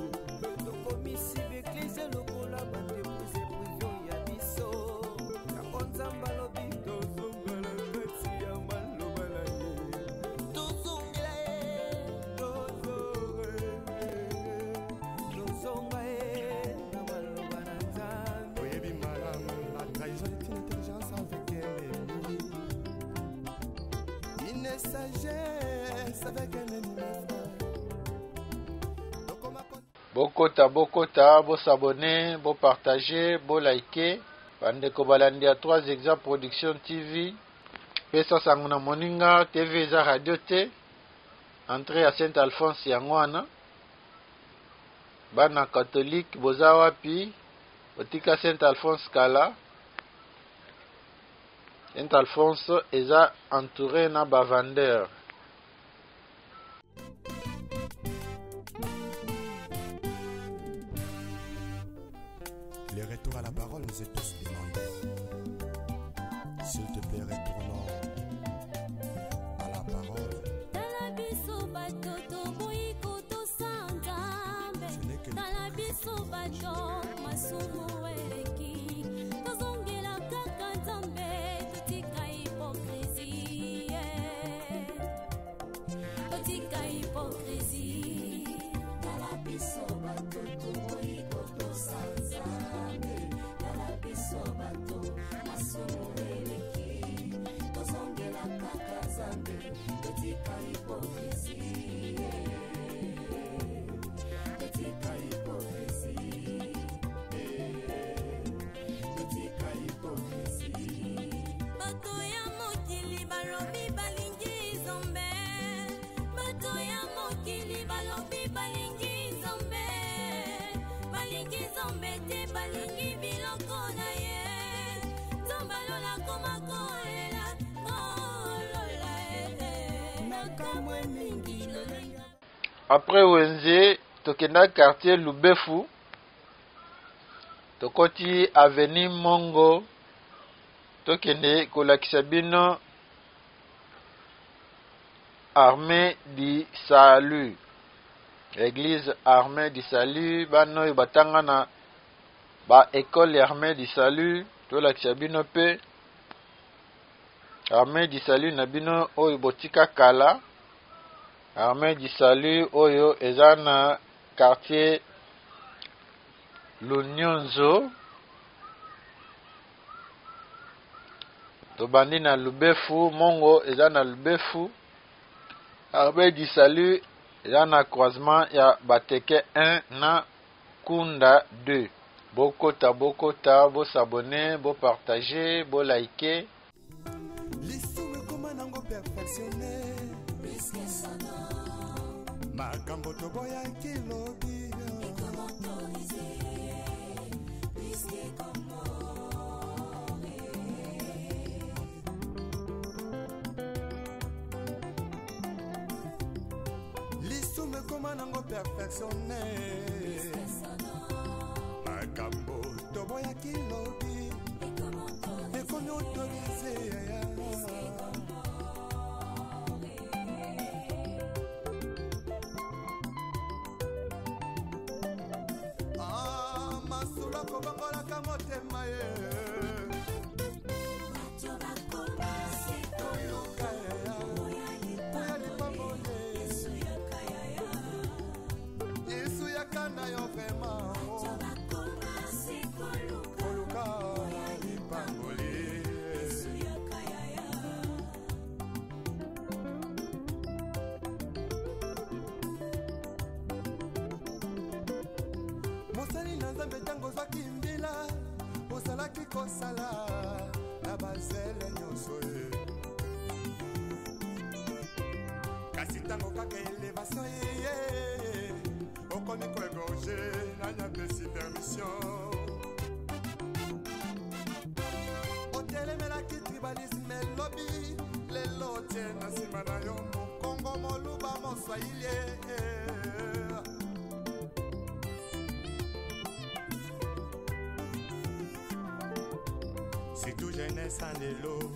Tokomisi baeglise lokola baentreprise privé ya biso. Yango Nzambe alobi tozongela kati ya maloba na ye, tozongela ye, tozonga ye na maloba na Nzambe. Oyebi malamu la trahison est une intelligence avec un ennemi, une sagesse avec un ennemi, mes frères. Tokoma Bokota bokota, bosabone, bopartage, bolike. Bandeko balandi ya 3 Exa Production TV, pesa sango na moninga, TV eza radio te. Entrée ya Saint Alphonse yango wana. Bana catholique boza wapi? Botika Saint Alphonse kala. Saint Alphonse eza entouré na ba vendeurs. Le retour à la parole nous est tous demandé. S'il te plaît, retournons à la parole. Tala biso bato toboyi kotosa Nzambe. Nzambe, totika hypocrisie, totika hypocrisie, totika hypocrisie. Bato ya mokili balobi balingi Nzambe, bato ya mokili balobi balingi Nzambe, balingi Nzambe te, balingi biloko na ye. Nzambe alola koma kolela kolola nakamwe mingi lolenga. Après wenze, tokenda quartier Lubefu, tokoti avenue Mongo, tokende kolakisa bino Armée du Salut, église Armée du Salut. Bana oyo batanga na ba école ya Armée du Salut, tolakisa bino mpe Armée du Salut na bino oyo botika kala. Armée du Salut oyo eza na quartier Lunyonzo. Tobandi na Lubefu, Mongo eza na Lubefu. Armée du Salut eza na croisement ya Bateke 1 na Kunda 2. Bokota, bokota, bosabone, bopartage, bolike. Lisumu ekoma nango perfectionne, makambo toboyaki lobi. Lisumu ekoma nango perfectionne, makambo toboyaki lobi ekomi autorise. Ah, masolo akobongolaka motema ye. Koluka ya lipamboli, Yesu yaka na yo vraiment. Koluka lipamboli. Mosali na Nzambe, ntango ozwaki mbila, ozalaki kosala na bazele nyonso ye. Kasi ntango kaka elevation eye, okomi koégorge. Nani apesi permission? Otelemelaki tribalisme elobi, lelo otie na nsima na yo mokongo, moluba, moswahili. Surtout jeunesse ya lelo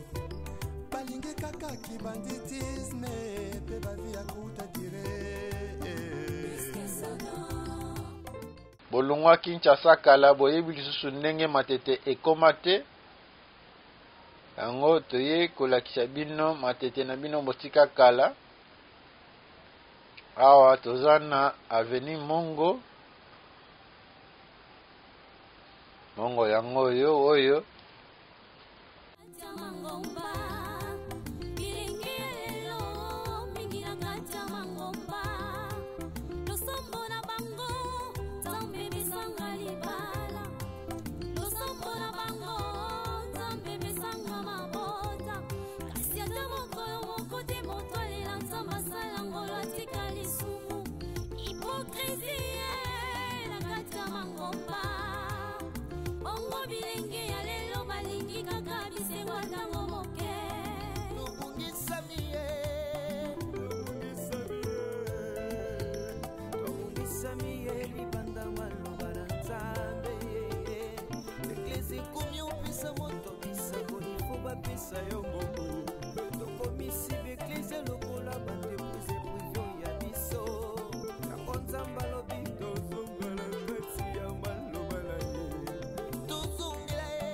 balingi kaka kibanditisme mpe bavi ya kuta dire. Bolongwa Kinshasa kala, boyebi lisusu ndenge Matete ekóma te. Yango toye kolakisa bino Matete na bino botika kala. Awa toza na avenue Mongo. Mongo yango oyo oyo. Ya mangomba, bilingi lelo mingi na kati ya mangomba, losambo na bango Nzambe pesanga libala, losambo na bango Nzambe pesanga mabota, kasi ata mokolo moko te moto alela Nzambe asala ngolo atika lisumu. Hypocrisie na kati ya mangomba. Bongo bilenge ya lelo balingi kaka bisengo ntango moke. Tobungisami ye, tobungisami ye libanda maloba na Nzambe. Eglise ekomi opesa moto bisakoli, fo bapesa yo mbongo. Tokomisi baeglise lokola baentreprise privée ya biso. Yango Nzambe alobi tozongela kati ya maloba na ye, tozongela ye,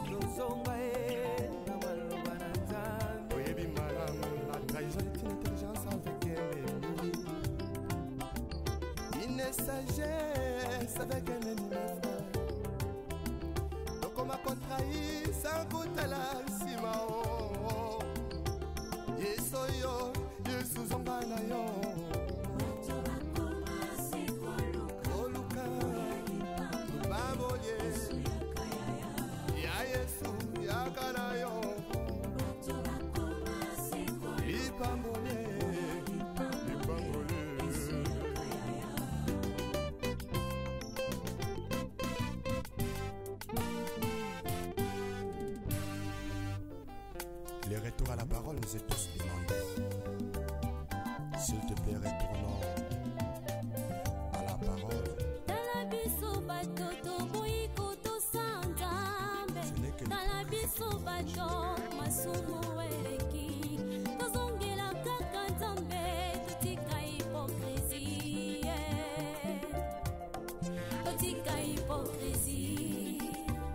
tozonga ye na maloba na Nzambe. Oyebi malamu, la trahison est une intelligence avec un ennemi, une sagesse avec un ennemi, mes frères. Bakoma kotrahi sans kotala nsima o Yesu yo Yesu zonga na yo Koluka Babolie Ya Yesu yaka na yo Lipambolie Lipambolie Le retour à la parole nous est tous demandé. S'il te plaît, retournons à la parole. Tala biso bato toboyi kotosa Nzambe. Ce n'est que Tala biso bato masumu eleki. Tozongela kaka Nzambe, totika hypocrisie. Totika hypocrisie.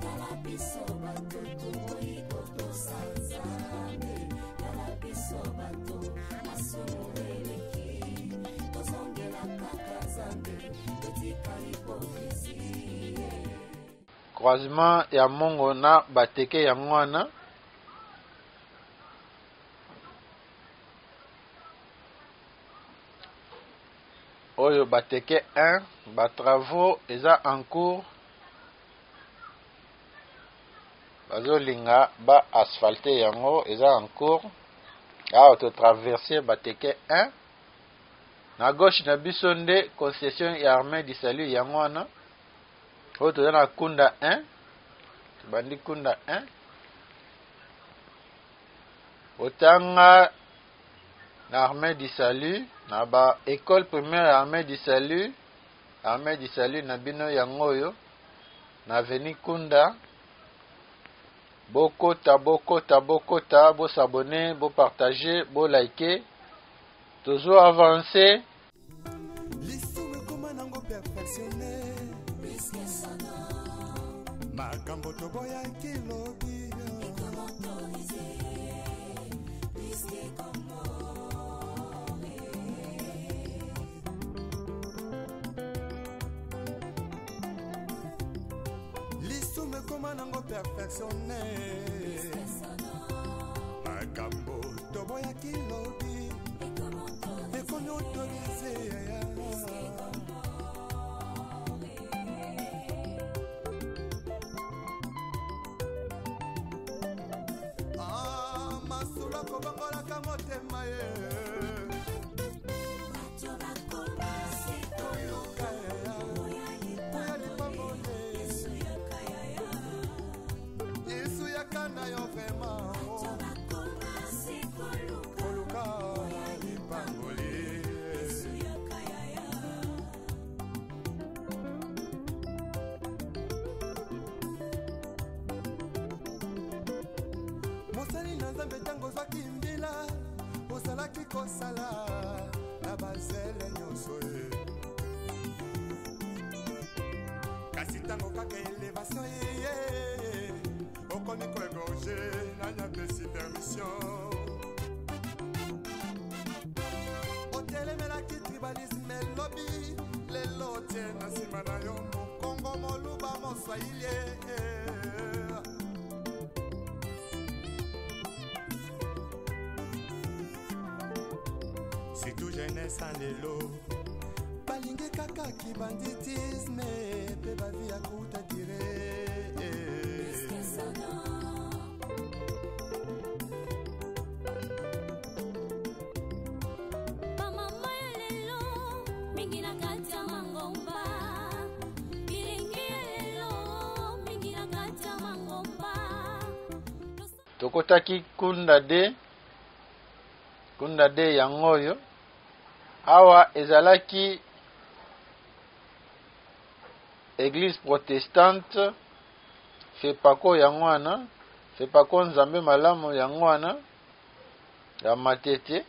Tala biso bato toboyi kotosa Nzambe. Tala biso bato masumu eleki. Tozongela kaka Nzambe, totika hypocrisie. Croisement ya mongo na bateke yango wana. Oyo bateke 1, ba travaux eza en cours. Bazolinga ba asphalte yango eza en cours. Awa to traverser bateke 1. Na gauche na biso nde concession ya armée du salut yango wana. Oyo toza na kunda 1. Tobandi kunda 1. Otanga na armée du salut, na ba école primaire ya armée du salut, armée du salut na bino yango oyo na avenue Kunda. Bokota, bokota, bokota, bo s'abonner, bo partager, bo liker. Tozo avancer. Lisumu ekoma nango perfectionné. Makambo toboyaki lobi. Lisumu ekoma nango perfectionné. Makambo toboyaki lobi. Ekomi autorisé. Ah, masolo akobongolaka motema ye. Koluka ya, oya lipamboli. Yesu yaka na yo vraiment. Koluka lipamboli. Mosali na Nzambe ntango ozwaki mbila, ozalaki kosala na bazele nyonso ye. Kasi ntango kaka elevation eye, okomi koegorge, nani apesi permission? Otelemelaki tribalisme elobi, lelo otie na nsima na yo mokongo moluba moswahili. Surtout jeunesse en lelo balingi kaka kibanditisme mpe bavi ya kuta dire. Bamama ya lelo mingi na kati ya mangomba, bilingi ya lelo mingi na kati ya mangomba. Tokotaki kunda de, kunda de yango oyo. Awa ezalaki église protestante Fepako yango wana, Fepako Nzambe malamu yango wana ya Matete.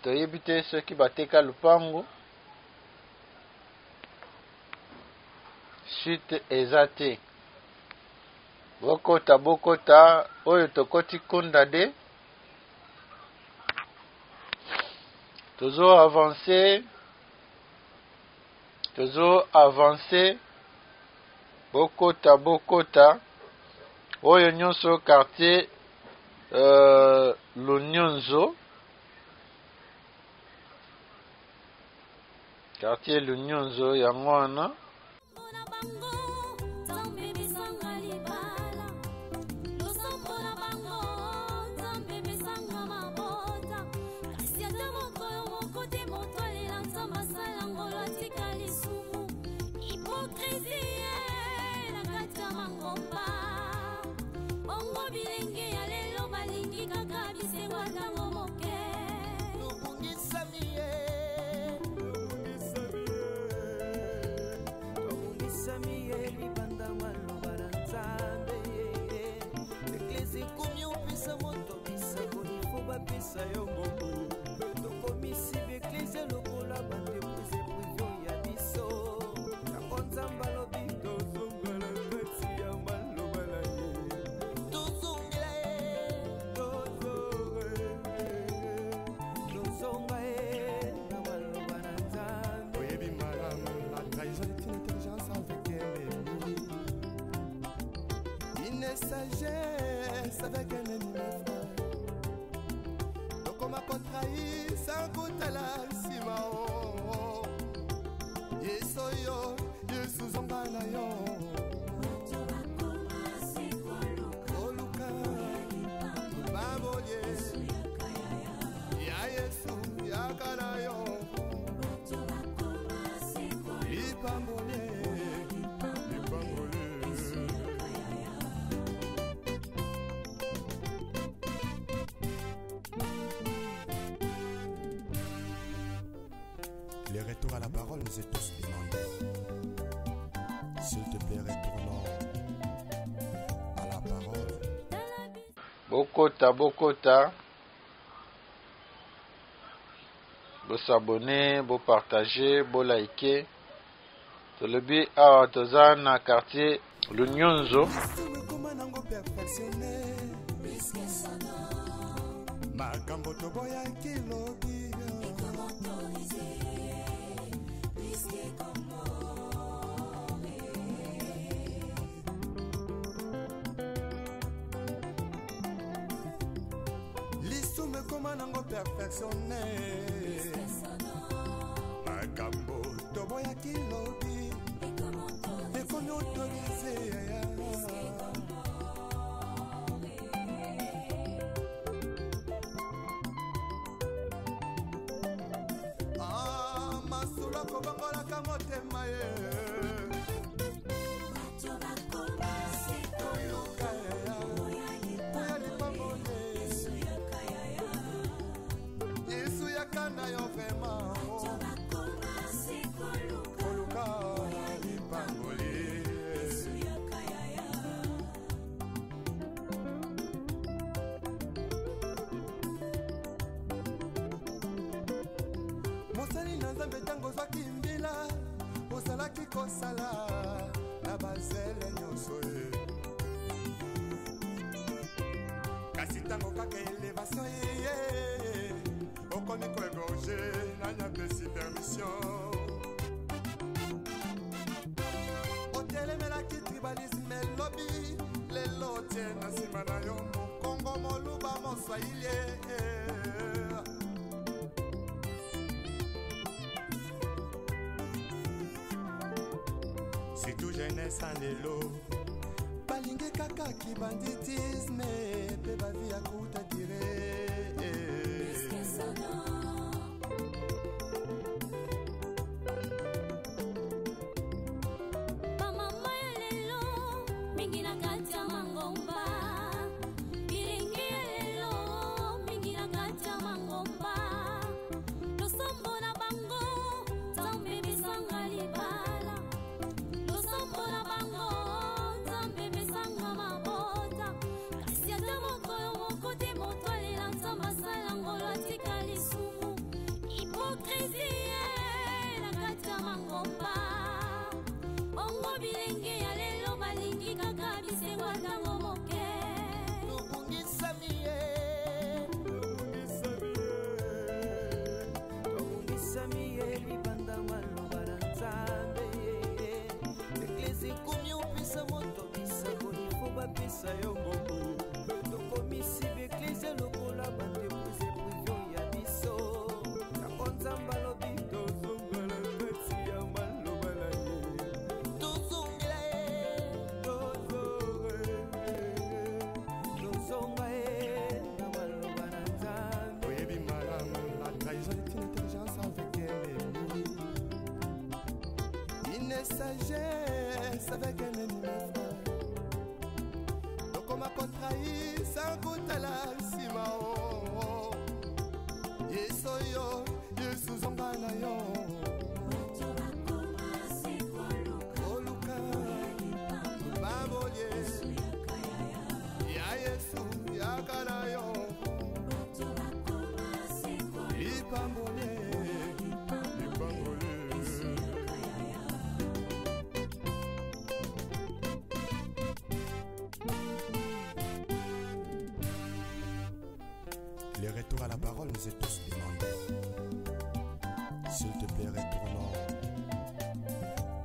Toyebi te soki bateka lupango, suite eza te. Bokota, bokota, oyo tokoti kunda de. Tozo avancer, tozo avancer. Bokota bokota oyo nyonso quartier Lunyonzo, quartier Lunyonzo yango wana. Sagesse avec un ennemi, mes frères. Tokoma kotrahi sans kotala nsima o. Yesu yo, Yesu zonga na yo. Koluka babolie ya Yesu yaka na yo. Lipambolie, lipambolie. Le retour à la parole nous est tous demandé. S'il te plaît, retournons à la parole. Bokota, bokota. Bo s'abonner, bo partager, bo liker. Tolobi awa toza na quartier Lunyonzo. Makambo toboyaki lobi lisumu ekoma nango perfectionne makambo toboyaki lobi ekomi autorise. Ah, masolo kobongolaka motema ye. Koluka oya lipambole Yesu yaka na yo vraiment. Koluka lipambole. Mosali na Nzambe ntango ozwaki mbila ozalaki kosala na bazele nyonso ye. Kasi ntango kaka elevation eye okomi koegorge nani apesi permission. Otelemelaki tribalisme elobi lelo tie na nsima na yo mokongo moluba moswahili. Surtout jeunesse ya lelo balingi kaka kibanditisme mpe bavi ya kuta dire. Bamama ya lelo mingi na kati ya mangomba, bilenge ya lelo mingi na kati ya mangomba, losambo na bango Nzambe pesanga libala, losambo na bango Nzambe pesanga mabota, kasi ata mokolo moko te moto alela Nzambe asala ngolo atika lisumu, hypocrisie na kati ya mangomba. Bongo bilenge ya lelo balingi kaka bisengo ntango moke. Tobungisami ye, tobungisami ye libanda maloba na Nzambe. Eglise ekomi opesa opesa moto bisakoli fo bapesa yo mbongo. Tokomisi baeklezia lokola baentreprise prive ya biso. Yango Nzambe alobi tozongela kati ya maloba na ye, tozongela ye, tozonga ye na maloba na Nzambe. Oyebi malamu, la trahison est une intelligence avec ennemi, une sagesse avec un ennemi, mes frères. Tokoma kotrahir sans kotala nsima. O Yesu oyo, Yesu, zonga na yo. Bato bakoma se koluka oluka babolie yaka yaya. Ya Yesu, yaka na yo. Bato bakoma se koluka Lipambolie, lipambolie. Yaka yaya. Le retour à la parole nous est tous demandé. S'il te plaît, retournons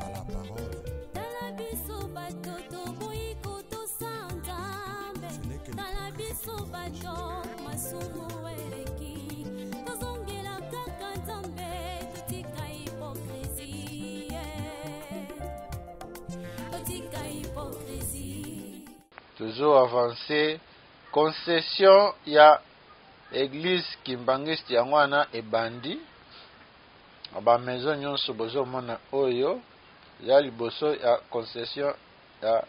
à la parole. Tala biso bato toboyi kotosa Nzambe. Ce n'est que Tala biso bato masumu eleki, tozongela kaka Nzambe, totika hypocrisie, totika hypocrisie. Toujours avancé, concession ya église kimbangiste yango wana ebandi na bamaison nyonso bozomona oyo ya liboso ya concession ya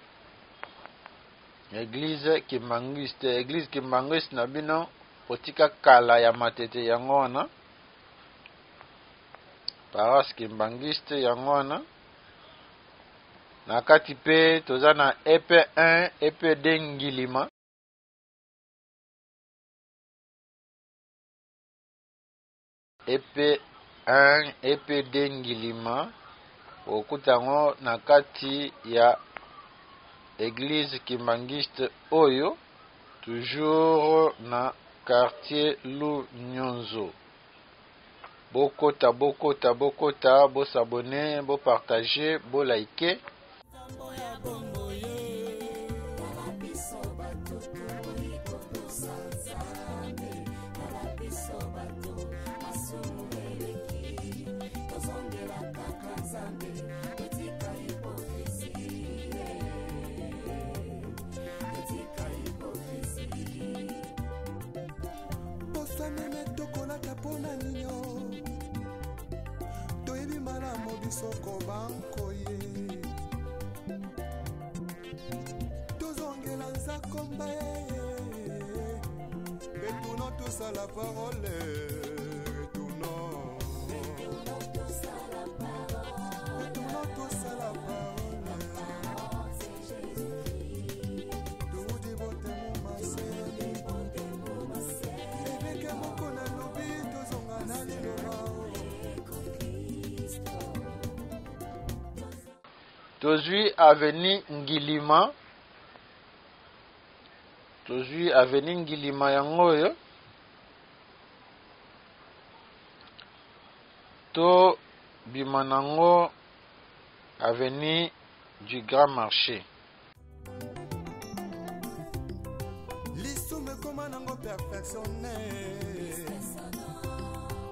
église kimbangiste. Église kimbangiste na bino otika kala ya Matete yango wana, paroisse kimbangiste yango wana. Na kati mpe toza na EP1, EP2 Ngilima. EP1, EP2 Ngilima, okuta yango na kati ya église kimbangiste oyo, toujours na quartier Lunyonzo. Bokota, bokota, bokota, bos'abonner, bopartager, bolike. Tala biso bato toboyi kotosa Nzambe. Tala biso bato masumu eleki, tozongela kaka Nzambe, totika hypocrisie, totika hypocrisie. Poso meme tokolata mpona ninyo, toyebi malamu biso kobankoye. Tozongela nzakomba ye. Retournons tous à la parole, retournons, retournons tous à la parole. Toudi botemo maseni ebeke moko nalobi, tozonga na liloba. Tozwi avenue Ngilima, tozwi avenue Ngilima yango oyo, tobima nango avenue du Grand Marché. Lisumu ekoma nango perfectionné,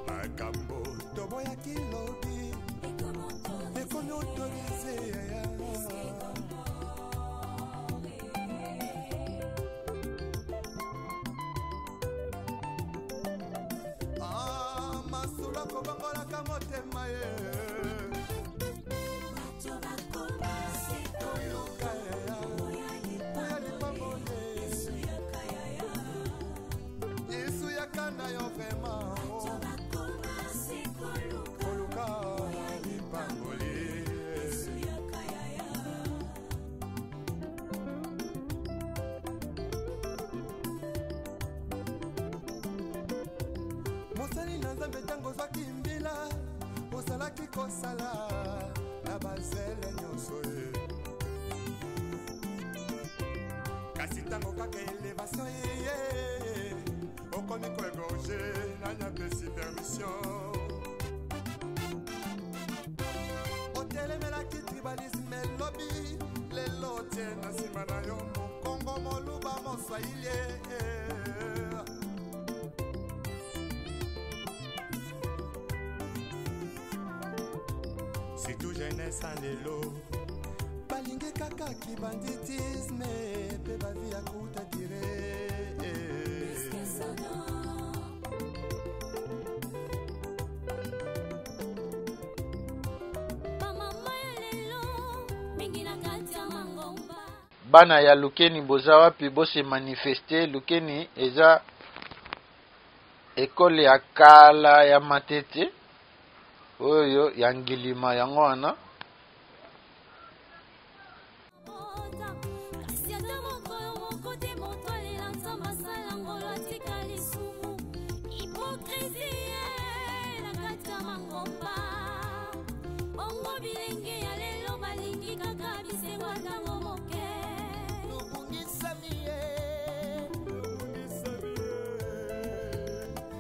makambo toboyaki lobi ekomi autorisé. Ah, masolo akobongolaka motema ye. Bato bakoma se Luka oya lipambole. Yesu yaka yaya. Yesu yaka na yo vraiment. Bakoma se koluka koluka lipamboli. Yesu yaka yaya. Mosali na Nzambe, ntango ozwaki mbila, ozalaki kosala na bazele nyonso ye. Kasi ntango kaka élévation eye, okomi koégorger. Nani apesi permission? Otelemelaki tribalisme elobi lelo. Otie na nsima na yo mokongo, moluba, moswahili. Surtout jeunesse ya lelo balingi kaka kibanditisme mpe bavi ya kuta dire. Bamama ya lelo mingi na kati ya mangomba. Bana ya Lukeni, boza wapi? Bose manifeste. Lukeni eza ekole ya kala ya Matete oyo ya Ngilima, yango wana. Kasi ata mokolo moko te moto alela Nzambe asala ngolo atika lisumu. Hypocrisie na kati ya mangomba. Bongo bilenge ya lelo balingi kaka bisengo ntango moke. Tobungisami ye,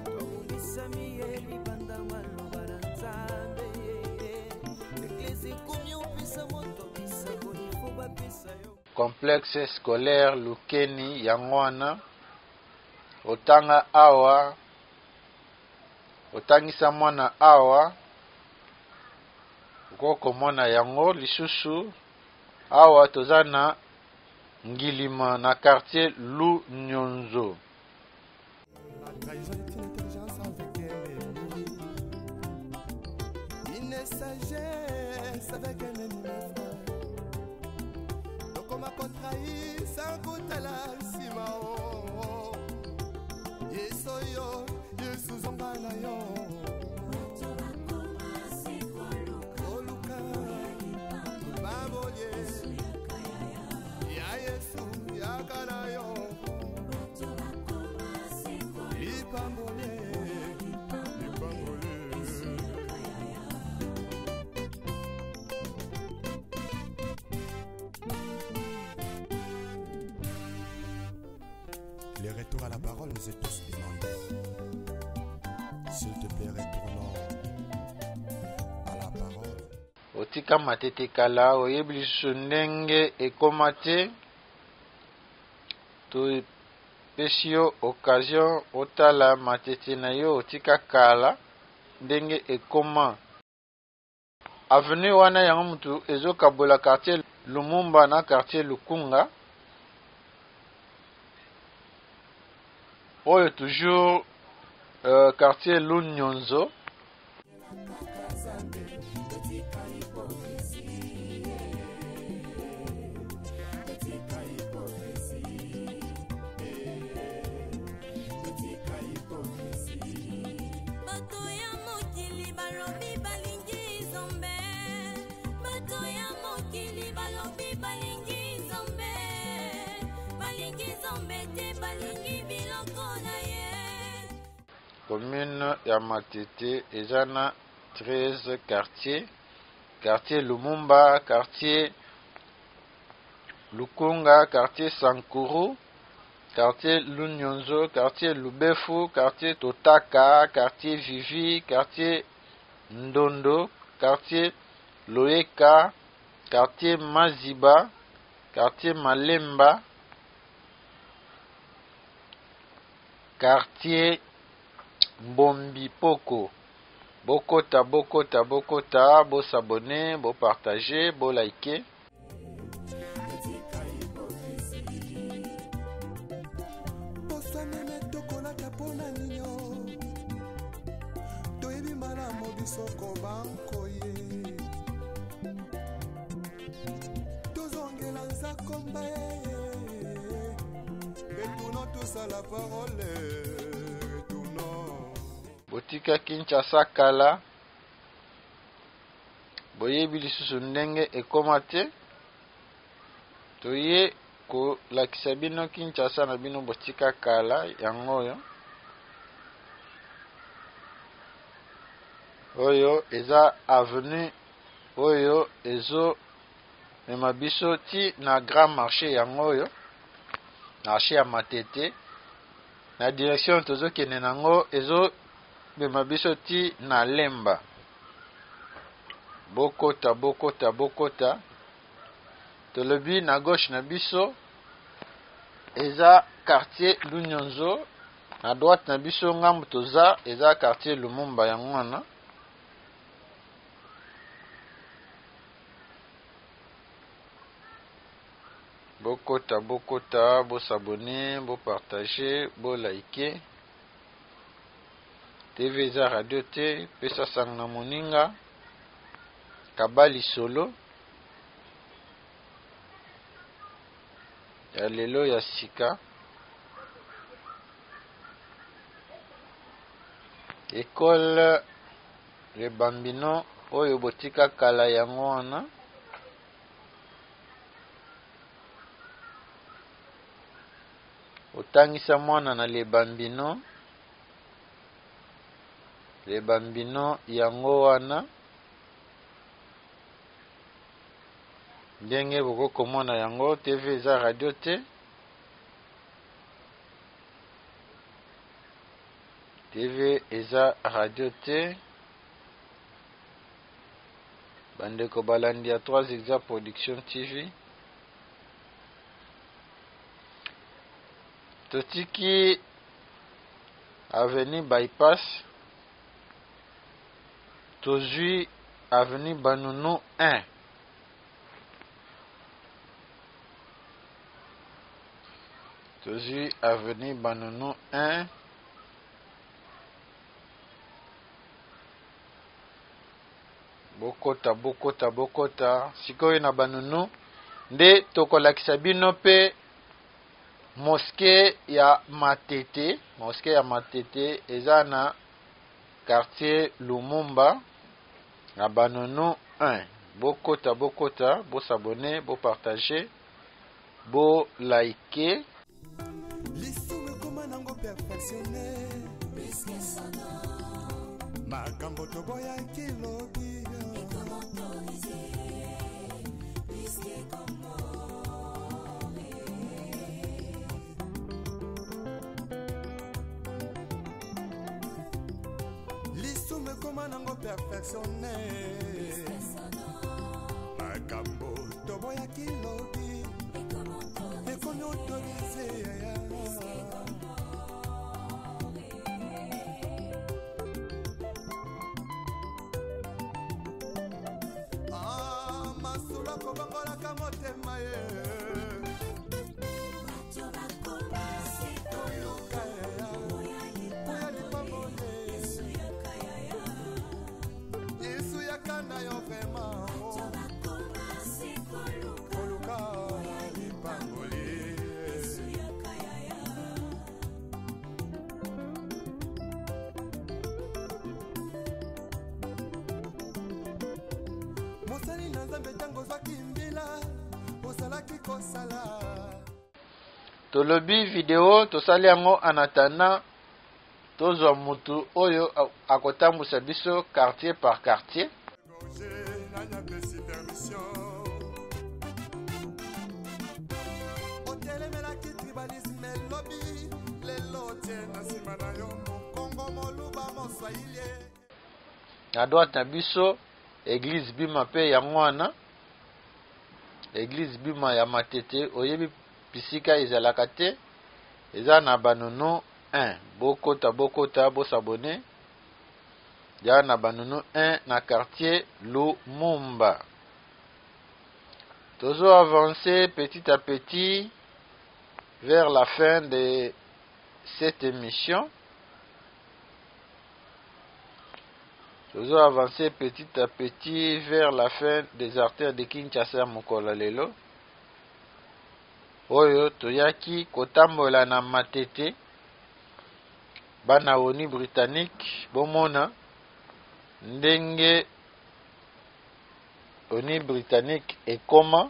tobungisami ye libanda maloba na Nzambe. Eglise ekomi opesa moto bisango, ifo bapesa yo. Complexe scolaire Lukeni, yango wana. Otanga awa, otangisa mwana awa, okoki komona yango lisusu awa. Toza na Ngilima, na quartier Lunyonzo. La trahison est une intelligence avec un ennemi. Une sagesse avec un ennemi, mes frères. Tokoma kotrahir sans kotala nsima o. Yesu oyo, Yesu zonga na yo. Koluka babolie ya Yesu, yaka na yo. Lipambole, lipambole. Le retour à la parole nous est tous demandé. S'il te plaît, retournons à la parole. Otika Matete kala, oyebi lisusu ndenge ekóma te. Topesi yo occasion otala Matete na yo otika kala ndenge ekóma. Avenue wana, yango mutu ezokabola quartier Lumumba na quartier Lukunga. Oyo toujours quartier Lunyonzo. Bato ya mokili balobi balingi Nzambe, bato ya mokili balobi balingi Nzambe, balingi Nzambe te, balingi biloko na ye. Commune ya Matete eza na 13 quartier: quartier Lumumba, quartier Lukunga, quartier Sankuru, quartier Lunyonzo, quartier Lubefu, quartier Totaka, quartier Vivi, quartier Ndondo, quartier Loeka, quartier Maziba, quartier Malemba, quartier Mbombi Poko. Bokota, bokota, bokota, bos'abonner, bopartager, boliker. Poso meme tokolata mpona ninyo, toyebi malamu biso kobankoye. Tozongela nzakomba ye. Retournons tous à la parole, retournons. Botika Kinshasa kala, boyebi lisusu ndenge ekóma te. Toye kolakisa bino Kinshasa na bino botika kala, yango oyo. Oyo eza avenue oyo ezomema biso ti na grand marché, yango oyo marché ya Matete. Na direction tozokende nango ezomema biso ti na Lemba. Bokota, bokota, bokota. Tolobi na gauche na biso eza quartier Lunyonzo, na droite na biso ngambo toza eza quartier Lumumba yango wana. Bokota bokota, bo s'abonner, bo partager, bo liker. TV eza radio te, pesa sango na moninga, kaba lisolo ya lelo ya sika. Ecole Le Bambino oyo botika kala yango wana. Otangisa mwana na Le Bambino, Le Bambino yango wana. Ndenge bokoki komona yango, TV eza radio te. TV eza radio te. Bandeko balandi ya 3 Exa Production TV. Totiki avenue Bypass, tozwi avenue Banunu 1. Tozwi avenue Banunu 1. Bokota, bokota, bokota. Sikoyo na Banunu nde tokolakisa bino mpe mosquée ya Matete. Mosquée ya Matete eza na quartier Lumumba na Banunu 1. Bokota, bokota, bo s'abonner, bo partager, bo liker. Lisumu ekoma nango perfectionne makambo toboyaki lobi. Lisumu ekoma nango perfectionne makambo toboyaki lobi ekomi autorise. Ah, masolo akobongolaka motema ye koluka oya lipambole Yesu yaka na yo vraiment koluka lipamboli. Mosali na Nzambe, ntango ozwaki mbila ozalaki kosala. Tolobi video tosali yango en attendant tozwa mutu oyo akotambusa biso quartier par quartier. Gorge, nani apesi permission? Otelemelaki tribalisme elobi, lelo tie na nsima na yo mokongo, moluba, moswahili. Na droite na biso église Bima mpe yango wana, église Bima ya Matete, oyebi bisika ezalaka te, eza na Banunu 1. Bokota, bokota, bosabone ya na Banunu 1 na quartier Lumumba. Tozo avancer petit à petit vers la fin de cette émission. Tozo avancer petit à petit vers la fin des artères de Kinshasa ya mokolo lelo oyo toyaki kotambola na Matete. Bana ONU britannique, bomona ndenge ONU britannique ekoma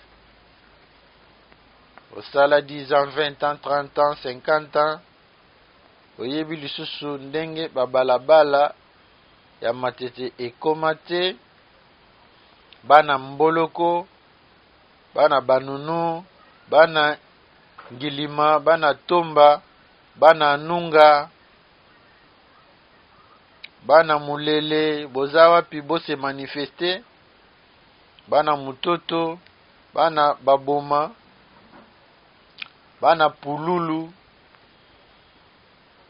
osala 10 ans, 20 ans, 30 ans, 50 ans, oyebi lisusu ndenge babalabala ya Matete ekoma te. Bana Mboloko, bana Banunu, bana Ngilima, bana Tomba, bana Nunga, bana Mulele, boza wapi? Bose manifeste. Bana Mutoto, Bana Baboma, bana Pululu.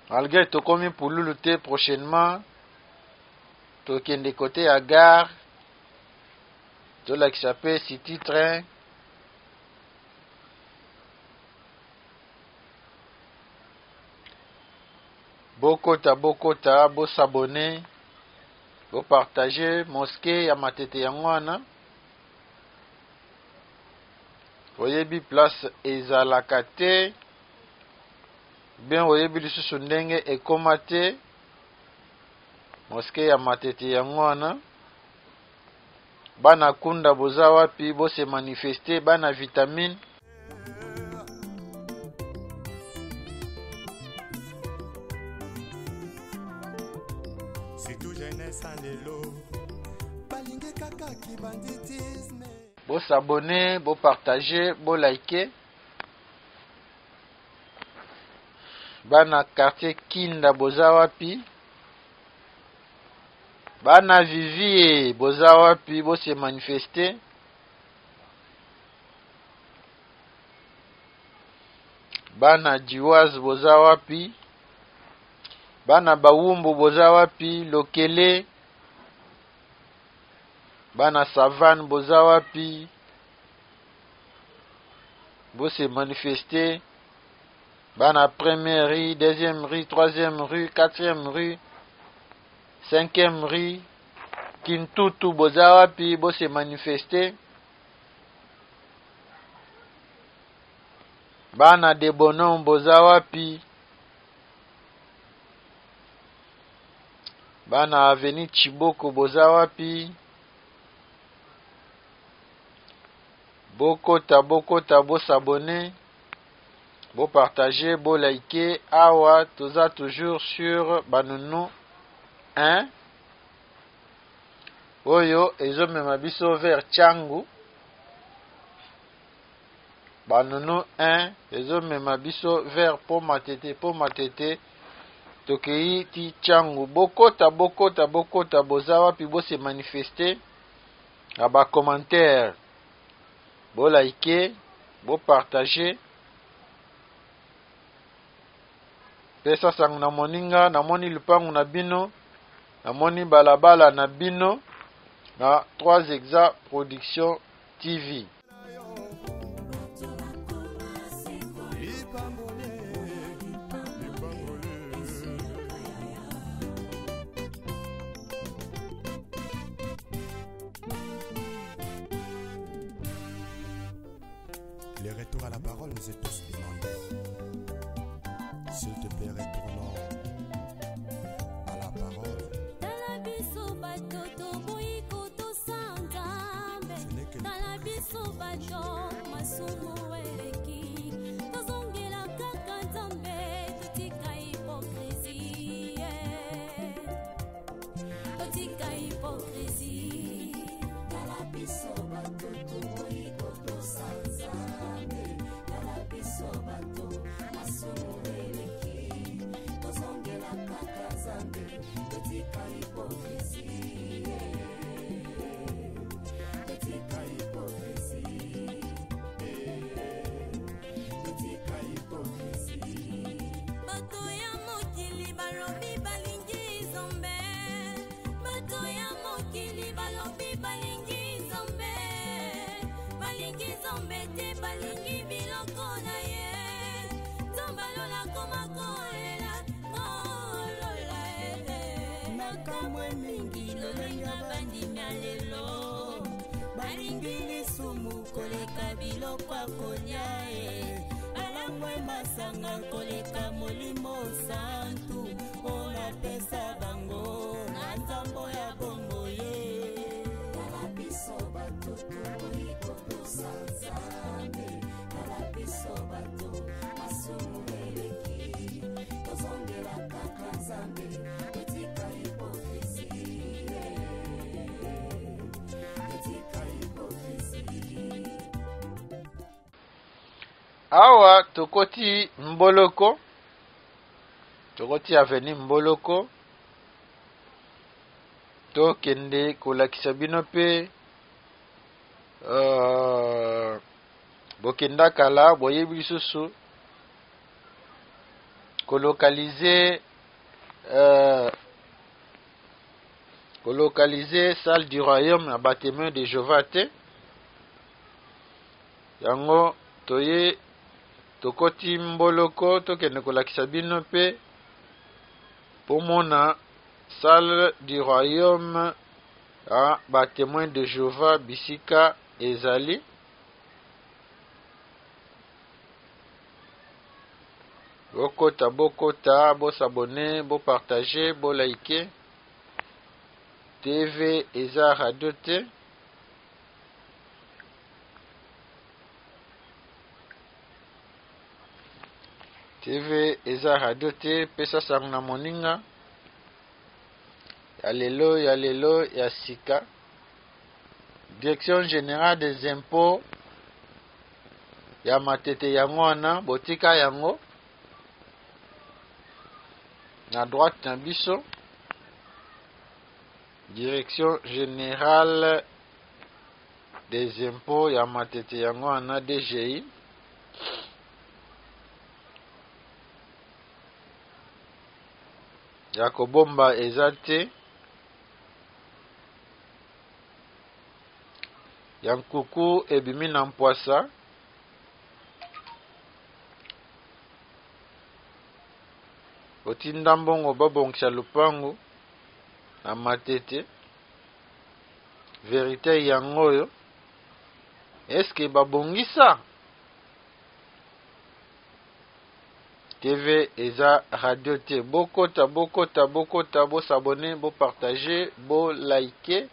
Malgré tokomi Pululu te, prochainement tokende kote ya gare, tolakisa pe city train. Bokota, bokota, bosabone, bopartage. Mosquée ya Matete yango wana, oyebi place ezalaka te bien, oyebi lisusu ndenge ekoma te. Mosquée ya Matete yango wana. Bana Kunda boza wapi? Bose manifeste. Bana Vitamine. Surtout jeunesse lelo balingi kaka kibanditisme. Bosabone, bopartage, bolike. Bana quartier Kinda boza wapi? Bana Vivie boza wapi? Bose manifeste. Bana Jiwaz boza wapi? Bana Bawumbu boza wapi? Lokele. Bana Savane boza wapi? Bose manifeste. Bana première rue, deuxième rue, troisième rue, quatrième rue, cinquième rue, Kintutu boza wapi? Bose manifeste. Bana de Bonon boza wapi? Bana avenue Chiboko boza wapi? Bokota, bokota, bosabone, bopartage, bolike. Awa toza toujours sur Banunu 1 oyo ezomema biso vers Tshangu. Banunu 1 ezomema biso vers Po Matete. Po Matete tokei ti Tshangu. Bokota, bokota, bokota, boza wapi? Bose manifeste na bacommentaire, bolike, bopartage. Pesa sango na moninga. Namoni lupangu na bino, namoni balabala na bino na 3 Exa Production TV. Le retour à la parole nous est tous demandé. S'il te plaît, retournons à la parole. Tala biso bato toboyi kotosa Nzambe. Ce n'est que Tala biso bato masumu eleki, tozongela kaka Nzambe, totika hypocrisie, totika hypocrisie. Tala biso bato toboyi kotosa Nzambe. Tala biso bato masumu eleki, tozongela kaka Nzambe, totika hypocrisie, totika hypocrisie, totika hypocrisie. Bato ya mokili balobi balingi Nzambe, bato ya mokili balobi balingi Nzambe, balingi Nzambe te, balingi biloko na ye. Nzambe alola koma kolela kolola. Nakamwe mingi lolenge bandimi ya lelo balingi lisumu koleka biloko ya kolia e, balangwe masanga koleka Molimo Santu oyo napesa bango na nzambo ya bongo ye. Tala biso bato toboyi kotosa Nzambe. Tala biso bato masumu eleki, tozongela kaka Nzambe, totika hypocrisie, totika hypocrisie. Awa tokoti Mboloko, tokoti avenue Mboloko, tokende kolakisa bino mpe Bokenda kala, boyebi lisusu kolocaliser kolocaliser salle du royaume ya ba Témoins de Jéhovah te. Yango toye tokoti mboloko, tokende kolakisa bino mpe pomona salle du royaume ya ba Témoins de Jéhovah bisika ezali. Bokota, bokota, bosabone, bopartage, bolike. TV eza radio te. TV eza radio te, pesa sango na moninga. Ya lelo, ya lelo, ya sika. Direction générale des impôts ya Matete yango wana, botika yango na droite na biso. Direction générale des impôts ya Matete yango wana, DGI. Ya kobomba eza te. Ya nkuku ebimi na mpwasa. Otinda mbongo babongisa lupangu na Matete. Verite yango oyo. Eske babongisa? TV eza radio te. Bokota, bokota, bokota, bosabone, bopartage, bolike.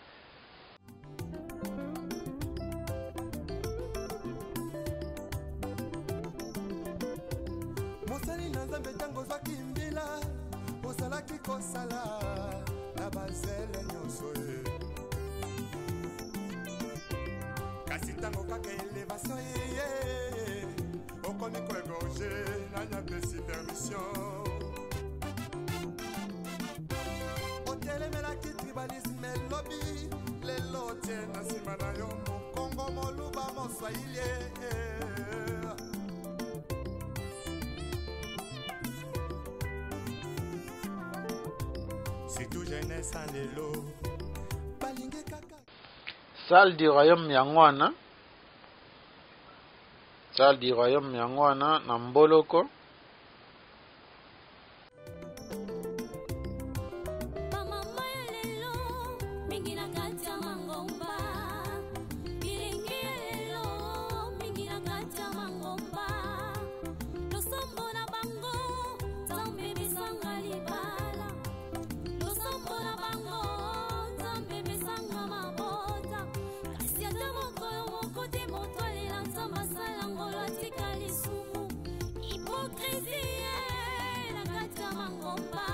Mosali na Nzambe, ntango ozwaki mbila, ozalaki kosala na bazele nyonso ye. Kasi ntango kaka elevation eye, okomi koégorger, nani apesi permission? Otelemelaki tribalisme elobi, lelo otie na nsima na yo mokongo, moluba, moswahili. Surtout jeunesse ya lelo balingi kaka Salle du royaume yango wana, salle du royaume yango wana na mboloko. Bamama ya lelo mingi na kati ya mangomba, bilenge ya lelo mingi na kati ya mangomba, losambo na bango Nzambe pesanga libala, losambo na bango Nzambe pesanga mabota, kasi ata mokolo moko te moto alela Nzambe asala ngolo atika lisumu. Hypocrisie na kati ya mangomba.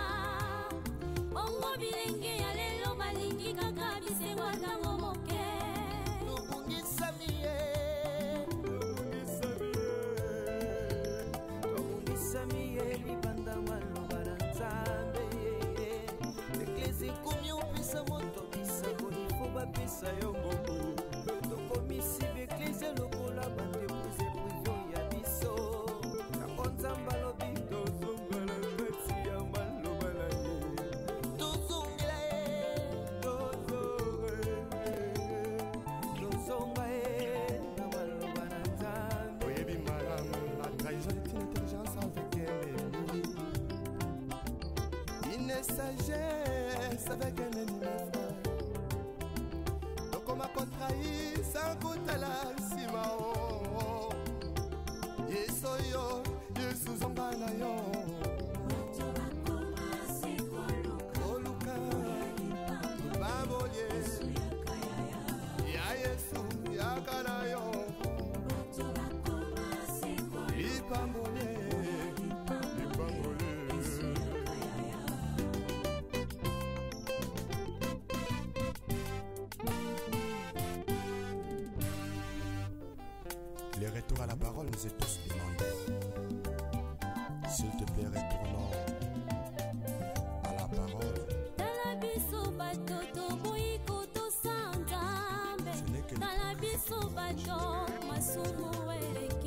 Bongo bilenge ya lelo balingi kaka bisengo ntango moke. Tobungisami ye, tobungisami ye libanda maloba na Nzambe. Eklesi ekomi opesa moto bisakoli fo bapesa yo mbongo. Tokomisi baeklese lokola baentreprise privé ya biso. Yango Nzambe alobi tozongela kati ya maloba na ye, tozongela ye, tozonga ye na maloba na Nzambe. Oyebi malamu, la trahison est une intelligence avec un ennemi, une sagesse avec un ennemi, mes frères. Tokoma kotrahir sans kotala nsima o. Yesu oyo, Yesu, zonga na yo. Bato bakoma se koluka oluka babolie yaka yaya. Ya Yesu, yaka na yo. Bato bakoma se koluka Lipambolie, lipambolie. Yaka yaya. Le retour à la parole nous est tous demandé. S'il te plaît, retournons à la parole. Tala biso bato toboyi kotosa Nzambe. Ce n'est que Tala biso bato masumu eleki.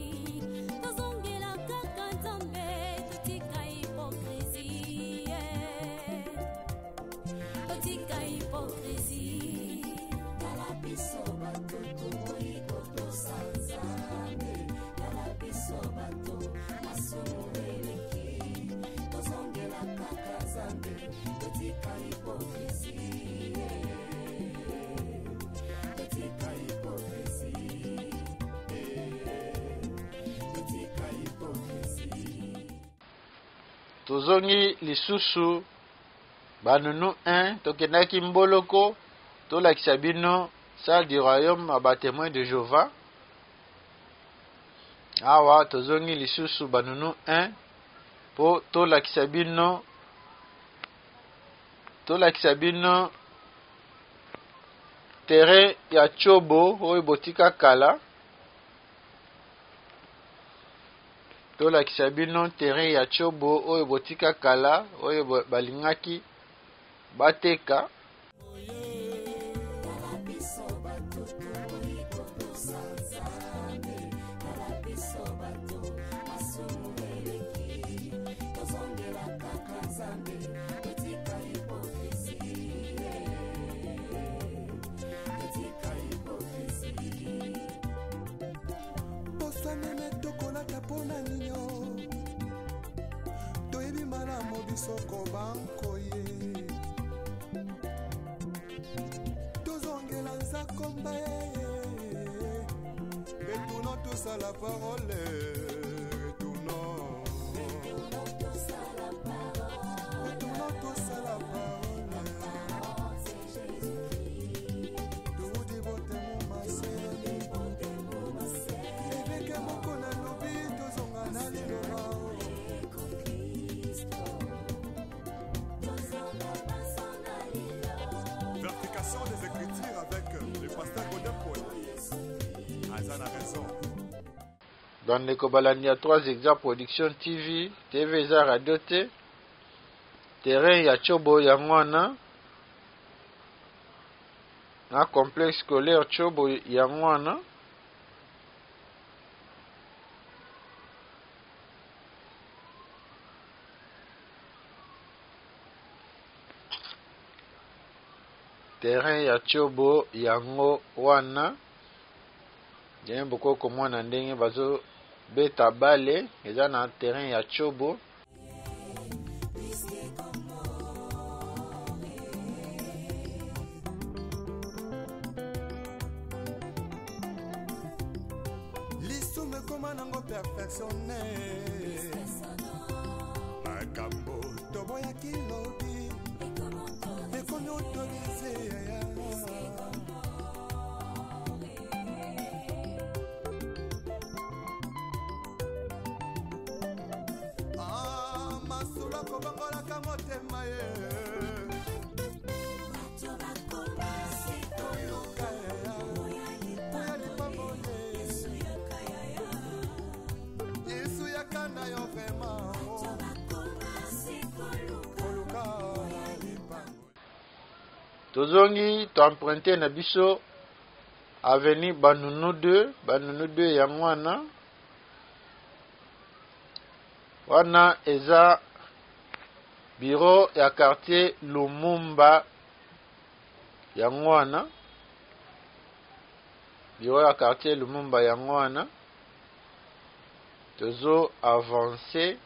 Tozongi lisusu Banunu 1, tokendaki Mboloko tolakisa bino salle du royaume ya ba Temoins de Jehovah. Awa tozongi lisusu Banunu 1 po tolakisa bino tolakisa bino terrain ya Tshobo oyo botika kala. Tolakisa bino terrain ya Tshobo oyo botika kala oyo balingaki bateka. Poso meme tokolata mpo na nini o? Toyebi malamu biso kobankoye tozongela nzakomba ye. Retournons tous à la parole, retournons, retournons tous à la parole. Toudi botemu masele, eveke moko nalobi tozonga na liloba. Vérification des Écritures avec le pasteur Godin Paul. Aza na raison. Bandeko balandi ya 3 Exa Production TV, TV eza radio te. Terrain ya Tshobo yango wana na complexe scolaire Tshobo yango wana. Terrain ya Tshobo yango wana. Ndenge bokoki komona ndenge bazobeta bale eza na terrain ya Tshobo. Lisumu ekoma nango perfectionne, makambo toboyaki lobi ekomi autorise. Ah, masolo akobongolaka motema ye. Toluka ya lipamboli, Yesu yaka na yo vraiment. Koluka lipamboli. Tozongi to emprunter na biso avenue Banunu 2, Banunu 2 yango wana. Wana eza bureau ya quartier Lumumba yango wana. Bureau ya quartier Lumumba yango wana. Tozo avancer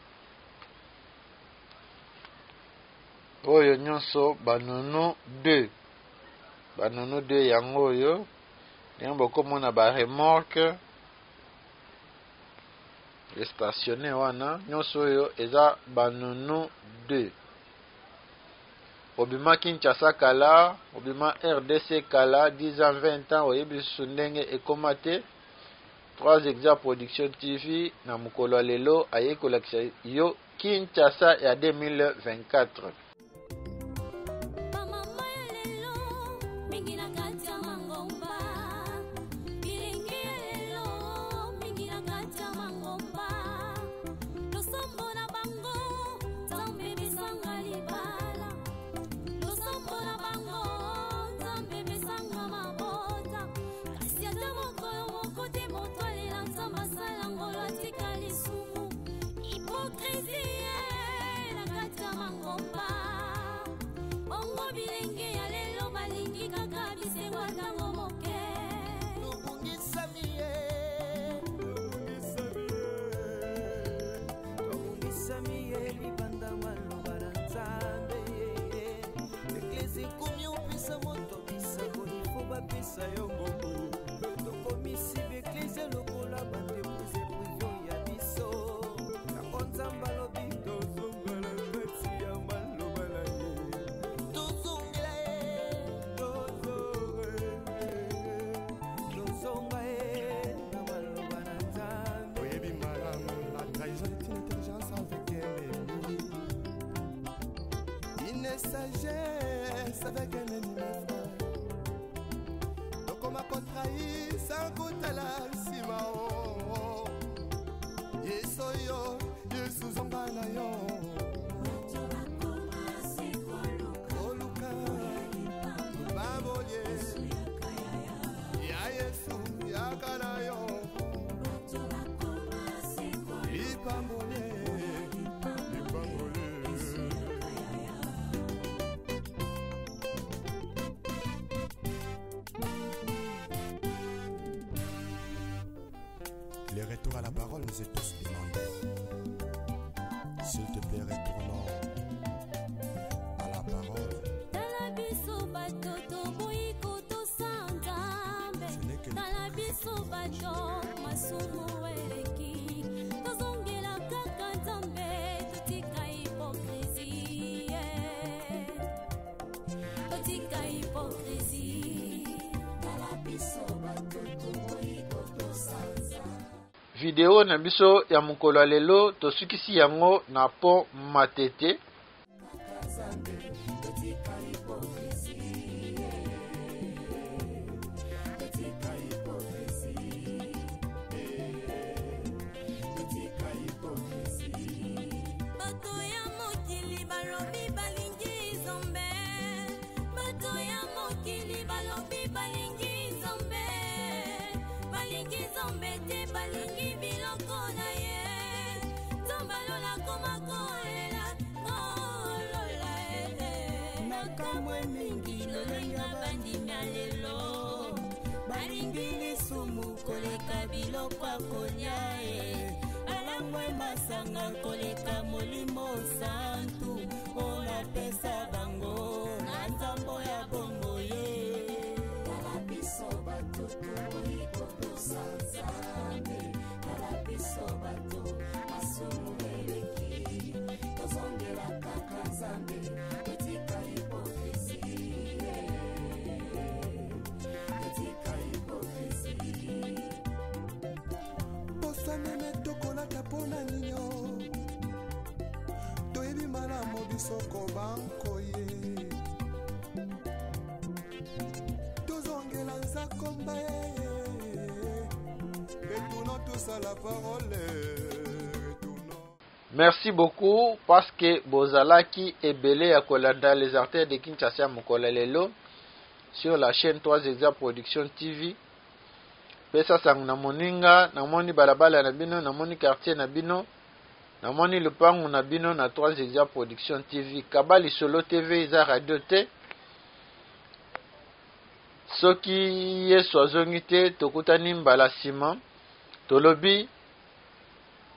oyo nyonso Banunu 2. Banunu 2 yango oyo. Ndenge bokomona ba remorque stationné wana nyonso oyo eza Banunu 2. Obima Kinshasa kala, obima RDC kala, 10 ans, 20 ans, oyebi lisusu ndenge ekoma te. 3 Exa Production TV na mokolo ya lelo aye kolakisa yo Kinshasa ya 2024. Bamama ya lelo mingi na kati ya mangomba, bilingi ya lelo mingi na kati ya mangomba, losambo na bango Nzambe besanga libala, losambo na bango Nzambe besanga mabota, kasi ata mokolo moko te moto alela Nzambe asala ngolo atika lisumu. Hypocrisie na kati ya mangomba. De sagesse avec un ennemi, mes frères. Tokoma kotrahir sans kotala nsima o. Yesu yo, Yesu zonga na yo. Koluka babolie ya Yesu yaka na yo. Lipambolie, lipambolie. Le retour à la parole nous est tous demandé. S'il te plaît, retournons à la parole. Tala biso bato toboyi kotosa Nzambe. Ce n'est que Tala biso bato masumu eleki, tozongela kaka Nzambe, totika hypocrisie, totika hypocrisie. Tala biso bato toboyi kotosa Nzambe. Video na biso ya mokolo ya lelo tosukisi yango na pont Matete. Bato ya mokili balobi balingi Nzambe, bato ya mokili balobi balingi Nzambe, balingi Nzambe te, balingi biloko na ye. Nzambe alola koma kolela kolola e. Nakamwe mingi lolenge bandimi ya lelo balingi lisumu koleka biloko ya kolia e, balangwe masanga koleka Molimo Santu oyo napesa bango na nzambo ya bongo ye. Tala biso bato toboyi kotosa Nzambe, tala biso bato masumu eleki, tozongela kaka Nzambe, totika hypocrisie, totika hypocrisie. Poso meme tokolata mpo na ninyo, toyebi malamu biso kobankoye, tozongela nzakomba ye. Retournons tous à la parole. Retournons. Merci beaucoup parce que bozalaki ebele ya kolanda Les Artères de Kinshasa ya mokolo ya lelo sur la chaîne 3 Exa Production TV. Pesa sango na moninga, namoni balabala na bino, namoni quartier na bino, namoni lupangu na bino na 3 Exa Production TV. Kaba Lisolo TV eza radio te. Soki Yesu azongi te, tokutani mbala nsima. Tolobi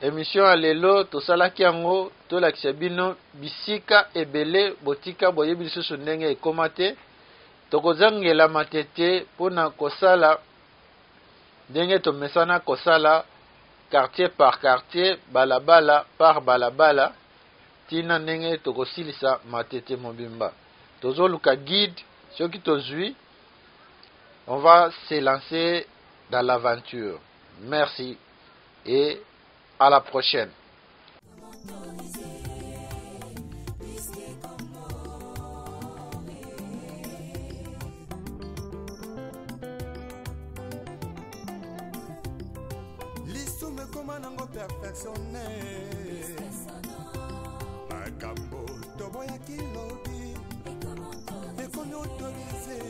émission ya lelo tosalaki yango tolakisa bino bisika ebele botika boyebi lisusu ndenge ekóma te. Tokozangela Matete mpona kosala ndenge tomesana kosala, quartier par quartier, balabala par balabala, ntina ndenge tokosilisa Matete mobimba. Tozoluka guide, soki tozwi, on va se lancer dans l'aventure. Merci et à la prochaine. Lisumu ekoma nango perfectionne, makambo toboyaki lobi ekomi autorisé.